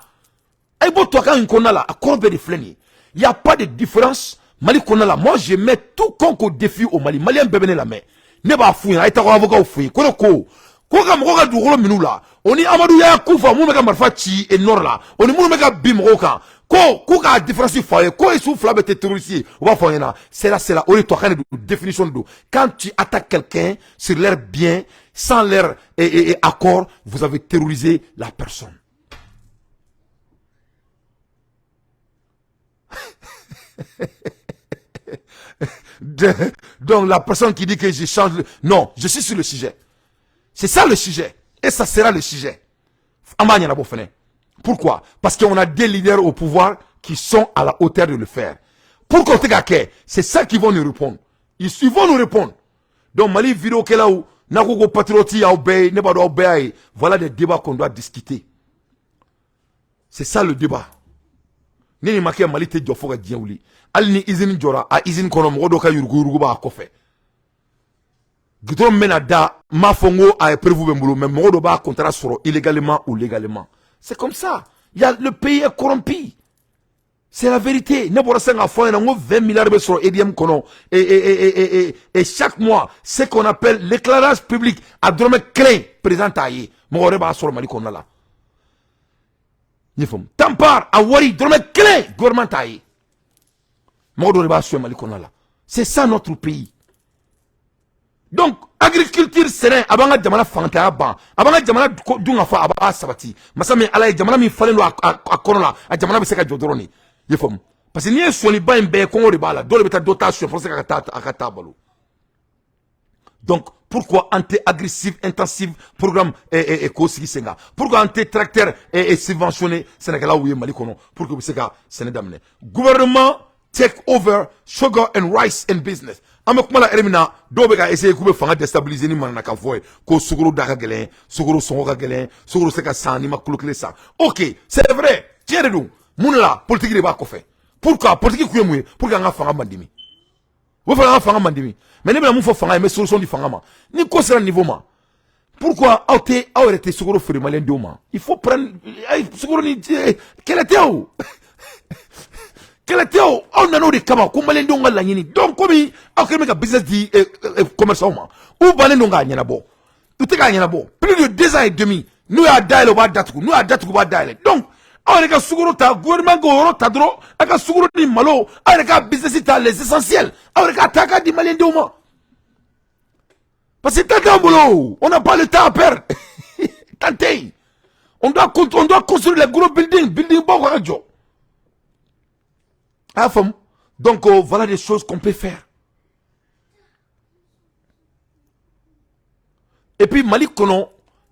A ye bɔ tubabukan in kɔnɔna la, a kɔrɔ bɛɛ de filɛ nin ye. Il y a pas de différence Mali kɔnɔna la. Moi, je mets tout con au défi au Mali. Malien bɛɛ bɛ ne lamɛn, ne b'a f'u ɲɛna, a ye taa avocat f'u ye ko ne ko ka mɔgɔw ka dugukolo minɛ u la, o ni Amadu Yaya Kufa minnu bɛ ka marifa ci nord la, o ni minnu bɛ ka bin mɔgɔw kan, ko k'u k'a différence fɔ a ye, ko su fila bɛɛ tɛ terroriste ye. U b'a fɔ aw ɲɛna, c'est là o de tubabukan de don, définition de don. Quand tu attaques quelqu'un sur leur bien sans leur accord, vous avez terrorisé la personne. Donc la personne qui dit que je change, non, je suis sur le sujet. C'est ça le sujet. Et ça sera le sujet. Pourquoi? Parce qu'on a des leaders au pouvoir qui sont à la hauteur de le faire. Pourquoi? C'est ça qu'ils vont nous répondre. Ils vont nous répondre. Donc Mali vidéo kɛla ou n'a ko patriote aw bɛɛ ne b'a dɔn aw bɛɛ y'a ye. Voilà des débats qu'on doit discuter. C'est ça le débat. Ni nin ma kɛ, Mali tɛ jɔ fo ka diɲɛ wuli. Hali ni usine jɔra, a usine kɔnɔ, mɔgɔ dɔw ka yuruguyurugu b'a kɔfɛ. Goudron min bɛna da, n m'a fɔ n ko a ye preuve bɛ n bolo, mais mɔgɔ dɔ b'a contrat sɔrɔ illégalement ou légalement. C'est comme ça. Il y a, le pays est corrompu. C'est la vérité. Ne bɔra sisan k'a fɔ ɲɛna n ko 20 milliards bɛ sɔrɔ EDM kɔnɔ et chaque mois, ce qu'on appelle l'éclairage public, a dɔrɔmɛ kelen président t'a ye, mɔgɔ wɛrɛ b'a sɔrɔ Mali kɔnɔna la. N y'i faamu. Tanpar a wari, dɔrɔmɛ kelen gouvernement t'a ye, mɔgɔ dɔ de b'a suɲɛ Mali kɔnɔna la. C'est ça notre pays. Donc agriculture, sɛnɛ, a b'an ka jamana fantanya ban, a b'an ka jamana dun ka fɔ, a b'a sabati. Masa min Ala ye jamana min falen don a kɔnɔ la, a jamana bɛ se ka jɔ dɔrɔn de. I y'a faamu? Parce que n'i ye sɔnniba in bɛɛ ye, kɔngɔ de b'a la. Dɔw de bɛ taa dɔ ta suɲɛ fo se ka taa a ka taa balo. Donc pourquoi an tɛ agressive intensive programme k'o sigi sen kan? Pourquoi an tɛ tracteur subventionné sɛnɛkɛlaw ye Mali kɔnɔ pour que u bɛ se ka sɛnɛ daminɛ? Gouvernement take over sugar and rice and business. An bɛ kuma la ɛri min na, dɔw bɛ ka essayer k'u bɛ fanga déstabiliser ni mananakan fɔ ye ko sukaro da ka gɛlɛn, sukaro sɔngɔ ka gɛlɛn, sukaro se ka san n'i ma kilo kelen san. Ok, c'est vrai, tiɲɛ de don. Mun de la politique de b'a kɔfɛ? Pourquoi? Politique kun ye mun ye? Pour que an ka fanga mandimi, u bɛ fɛ an ka fanga mandimi. Mais ne bɛna mun fɔ fanga ye? N bɛ solution di fanga ma. Ni ko sera niveau ma, pourquoi aw tɛ aw yɛrɛ tɛ sukaro feere maliyɛn denw ma? Il faut prendre sukaro ni kɛlɛ tɛ o, kɛlɛ tɛ o. Aw nana o de kama ko maliyɛndenw ka laɲini. Donc komi aw kɛlen bɛ ka business di commerçant ma, u bannen don k'a ɲɛnabɔ, u tɛ k'a ɲɛnabɔ plus de 2 ans et demi. N'u y'a dayɛlɛ, u b'a datugu, n'u y'a datugu, u b'a dayɛlɛ. Donc aw yɛrɛ ka sukaro ta, gouvernement k'o yɔrɔ ta dɔrɔn, a ka sukaro ni malo, aw yɛrɛ ka business ta, les essentiels, aw yɛrɛ k'a ta k'a di maliyɛndenw ma, parce que temps t'an bolo. On n'a pas le temps à perdre, temps tɛ yen. On doit construire les gros buildings, building baw ka jɔ. A y'a faamu? Donc voilà des choses qu'on peut faire. Et puis Mali kɔnɔ,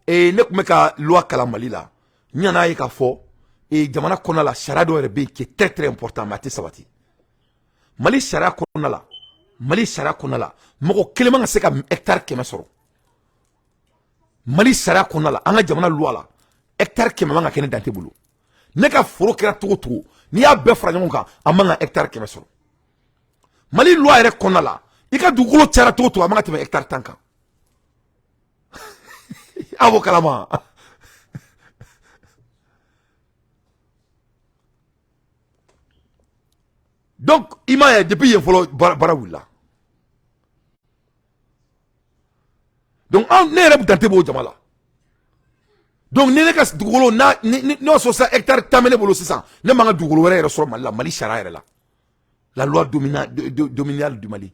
ne tun bɛ ka loi kalan Mali la, n nana ye k'a fɔ jamana kɔnɔna la, sariya dɔw yɛrɛ bɛ yen qui est très très important, mais a tɛ sabati. Mali sariya kɔnɔna la, Mali sariya kɔnɔna la, mɔgɔ kelen man ka se ka hectare 100 sɔrɔ. Mali sariya kɔnɔna la, an ka jamana loi la, hectare 100 man ka kɛ ne Dante bolo. Ne ka foro kɛra cogo o cogo, n'i y'a bɛɛ fara ɲɔgɔn kan, a man ka hectare 100 sɔrɔ. Mali loi yɛrɛ kɔnɔna la, i ka dugukolo cayara cogo o cogo, a man ka tɛmɛ hectare 10 kan. Aw b'o kalama. Donc i m'a ye, depuis yen fɔlɔ, baara wulila. Donc an ne yɛrɛ Dante b'o jama la. Donc ni ne ka dugukolo n'a ni n'o sɔrɔ sisan, hectare 10 bɛ ne bolo sisan, ne man ka dugukolo wɛrɛ yɛrɛ sɔrɔ Mali la. Mali sariya yɛrɛ la, la loi domaniale du Mali,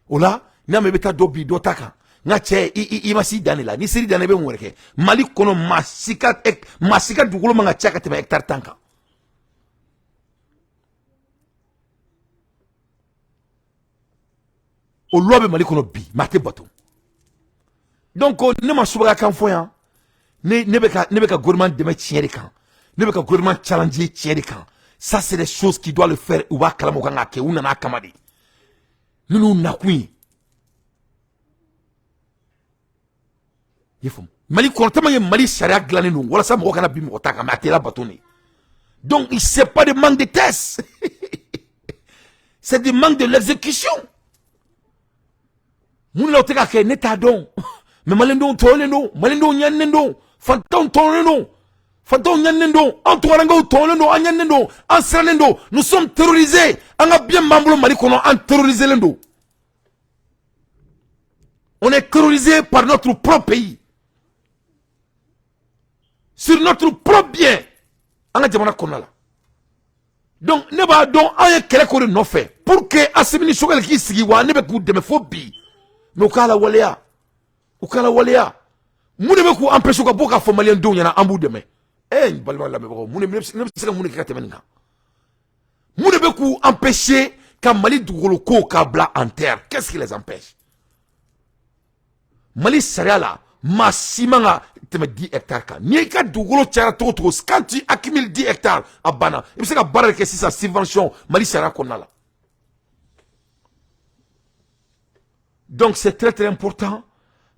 o la n'a ma i bɛ taa dɔ bi dɔ ta kan. N ka cɛ, i ma s'i dan de la. N'i ser'i dan na, i bɛ mun wɛrɛ kɛ? Mali kɔnɔ, maa si ka dugukolo man ka ca ka tɛmɛ hectare 10 kan. O loi bɛ Mali kɔnɔ bi, mais a tɛ bato. Donc ne ma subaga kan fɔ yan. Ne bɛ ka gouvernement dɛmɛ tiɲɛ de kan, ne bɛ ka gouvernement challenger tiɲɛ de kan. Ça, c'est des choses qui doivent le faire. U b'a kalama, u kan k'a kɛ, u nana a kama de. Ninnu nakun ye, i faamu? Mali kɔnɔ, tellement que Mali sariya dilannen don walasa mɔgɔ kana bin mɔgɔ ta kan, mais a tɛ labato de. Donc c'est pas de manque de test, c'est du manque de l'exécution. Mun la o tɛ ka kɛ, ne t'a dɔn. Mais maliyɛndenw tɔɔrɔlen don, maliyɛndenw ɲaninen don, fantanw tɔɔrɔlen don. Fantanw ɲaninen don, an tunkarankew tɔɲɔnen don, an ɲaninen don, an sirannen don. Nous sommes terrorisés. An ka bien b'an bolo Mali kɔnɔ, an terroriselen don. On est terrorisé par notre propre pays, sur notre propre bien, an ka jamana kɔnɔna la. Donc ne b'a dɔn, an ye kɛlɛ k'o de nɔfɛ pour que Assimi ni Choguel k'i sigi wa. Ne bɛ k'u dɛmɛ fo bi, mais u k'a la waleya, u k'a la waleya. Mun de bɛ k'u empêcher ka bɔ k'a fɔ maliyɛn denw ɲɛna an b'u dɛmɛ? N balima lamɛnbagaw, mun de ne bɛ se ka mun de kɛ ka tɛmɛ nin kan? Mun de bɛ k'u empêcher ka Mali dugukolo ko k'a bila en terre? Qu'est-ce qui les empêche? Mali sariya la, maa si man ka tɛmɛ 10 hectares kan. N'i ka dugukolo cayara cogo o cogo, quand tu accumules 10 hectares, a banna. I bɛ se ka baara de kɛ sisan subvention Mali sariya kɔnɔna la. Donc c'est très très important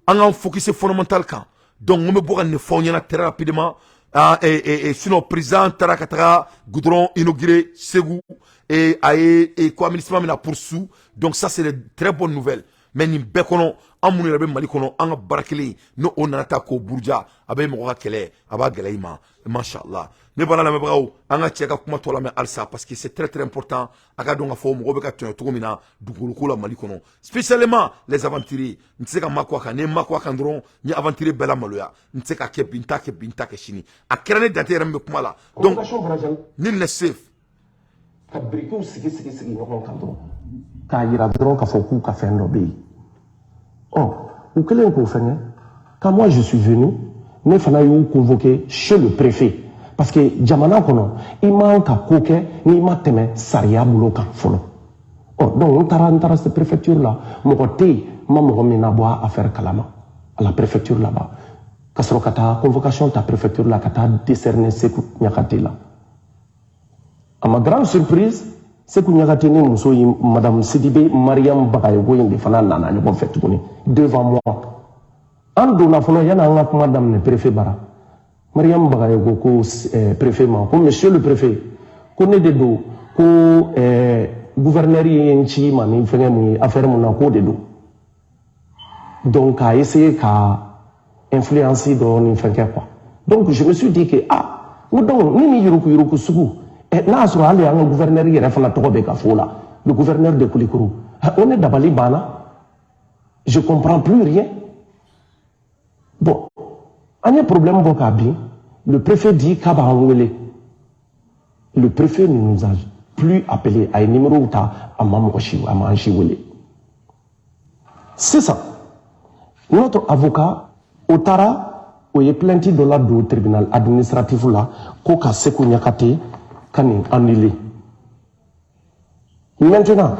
an k'an focus fondamental kan. Donc n bɛ bɔ ka nin fɔ aw ɲɛna très rapidement. Ah, et sinon, président taara ka taga goudron inauguré Segu et a ye et ko aménagement min na pour su. Donc ça, c'est de très bonnes nouvelles. Mais nin bɛɛ kɔnɔ, an minnu yɛrɛ bɛ Mali kɔnɔ, an ka baara kelen n'o o nana ta k'o buruja, a bɛ mɔgɔ ka kɛlɛ, a b'a gɛlɛya i ma. Mashallah, ne bana lamɛnbagaw, an ka cɛ ka kuma tɔ lamɛn halisa, parce que c'est très très important. A ka dɔn k'a fɔ mɔgɔw bɛ ka tɔɲɔ cogo min na dugukolo ko la Mali kɔnɔ, spécialement les aventuriers. N tɛ se ka makɔ a kan. Ni n makɔ a kan dɔrɔn, n ye aventurier bɛɛ la maloya. N tɛ se ka kɛ bi, n t'a kɛ bi, n t'a kɛ sini. A kɛra ne Dante yɛrɛ min bɛ kuma la. Donc nul n'est safe. Ka birikiw sigi sigi sigi ɲɔgɔn kan dɔrɔn k'a yira dɔrɔn k'a fɔ k'u ka fɛn dɔ bɛ yen. Ɔ, u kɛlen k'o fɛngɛ, quand moi je suis venu, ne fana y'u convoqué chez le préfet, parce que jamana kɔnɔ, i man ka ko kɛ n'i ma tɛmɛ sariya bolo kan fɔlɔ. Ɔ, donc n taara préfecture la, mɔgɔ tɛ yen n ma mɔgɔ min na bɔ a affaire kalama à la préfecture là-bas, ka sɔrɔ ka taa convocation ta préfecture la ka taa décerner Seku Ɲakate la. À ma grande surprise, Seku Ɲakate ni muso in, madame Sidibe Mariam Bagayogo in de fana nana ɲɔgɔn fɛ tuguni devant moi. An donna fɔlɔ, yanni an ka kuma daminɛ préfet bara, Mariam Bagayogo ko préfet ma ko: "Monsieur le préfet, ko ne de don, ko gouverneur ye n ci ma ni fɛngɛ mun ye, affaire mun na, k'o de don." Donc k'a essayer ka influence dɔ ni fɛn kɛ quoi. Donc je me suis dit que ah, n ko donc ni yuruku yuruku sugu, n'a y'a sɔrɔ hali an ka gouverneur yɛrɛ fana tɔgɔ bɛ ka fɔ o la, le gouverneur de Koulikoro, o ne dabali banna, je comprends plus rien. Bon, an ye problème bɔ k'a bin. Le préfet dit k'a b'an wele. Le préfet ne nous a plus appelé. A ye numéro ta, a ma mɔgɔ si, a m'an si wele. Sisan notre avocat, o taara, o ye plainte dɔ la don tribunal administratif la ko ka Seku Ɲakate ka nin annuler. Maintenant,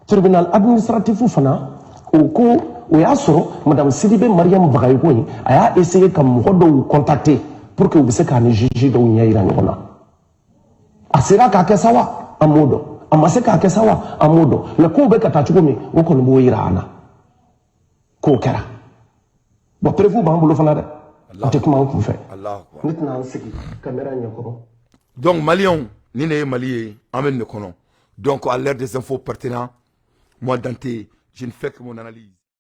tribunal administratif fana, o ko o y'a sɔrɔ madame Sidibe Mariam Bagayogo in, a y'a essayé ka mɔgɔ dɔw contacter pour que u bɛ se k'a ni juge dɔw ɲɛ yira ɲɔgɔn na. A sera k'a kɛ sa wa, an m'o dɔn. A ma se k'a kɛ sa wa, an m'o dɔn. Mais kow bɛ ka taa cogo min, o kɔni b'o yira an na k'o kɛra. Bon, preuve b'an bolo fana dɛ, an tɛ kuma an kun fɛ. Ne tɛna an sigi caméra ɲɛkɔrɔ. Donc maliyɛnw, ni ne ye Mali ye, an bɛ nin de kɔnɔ. Donc à l'heure des infos pertinents, moi Dante, je ne fais que mon analyse.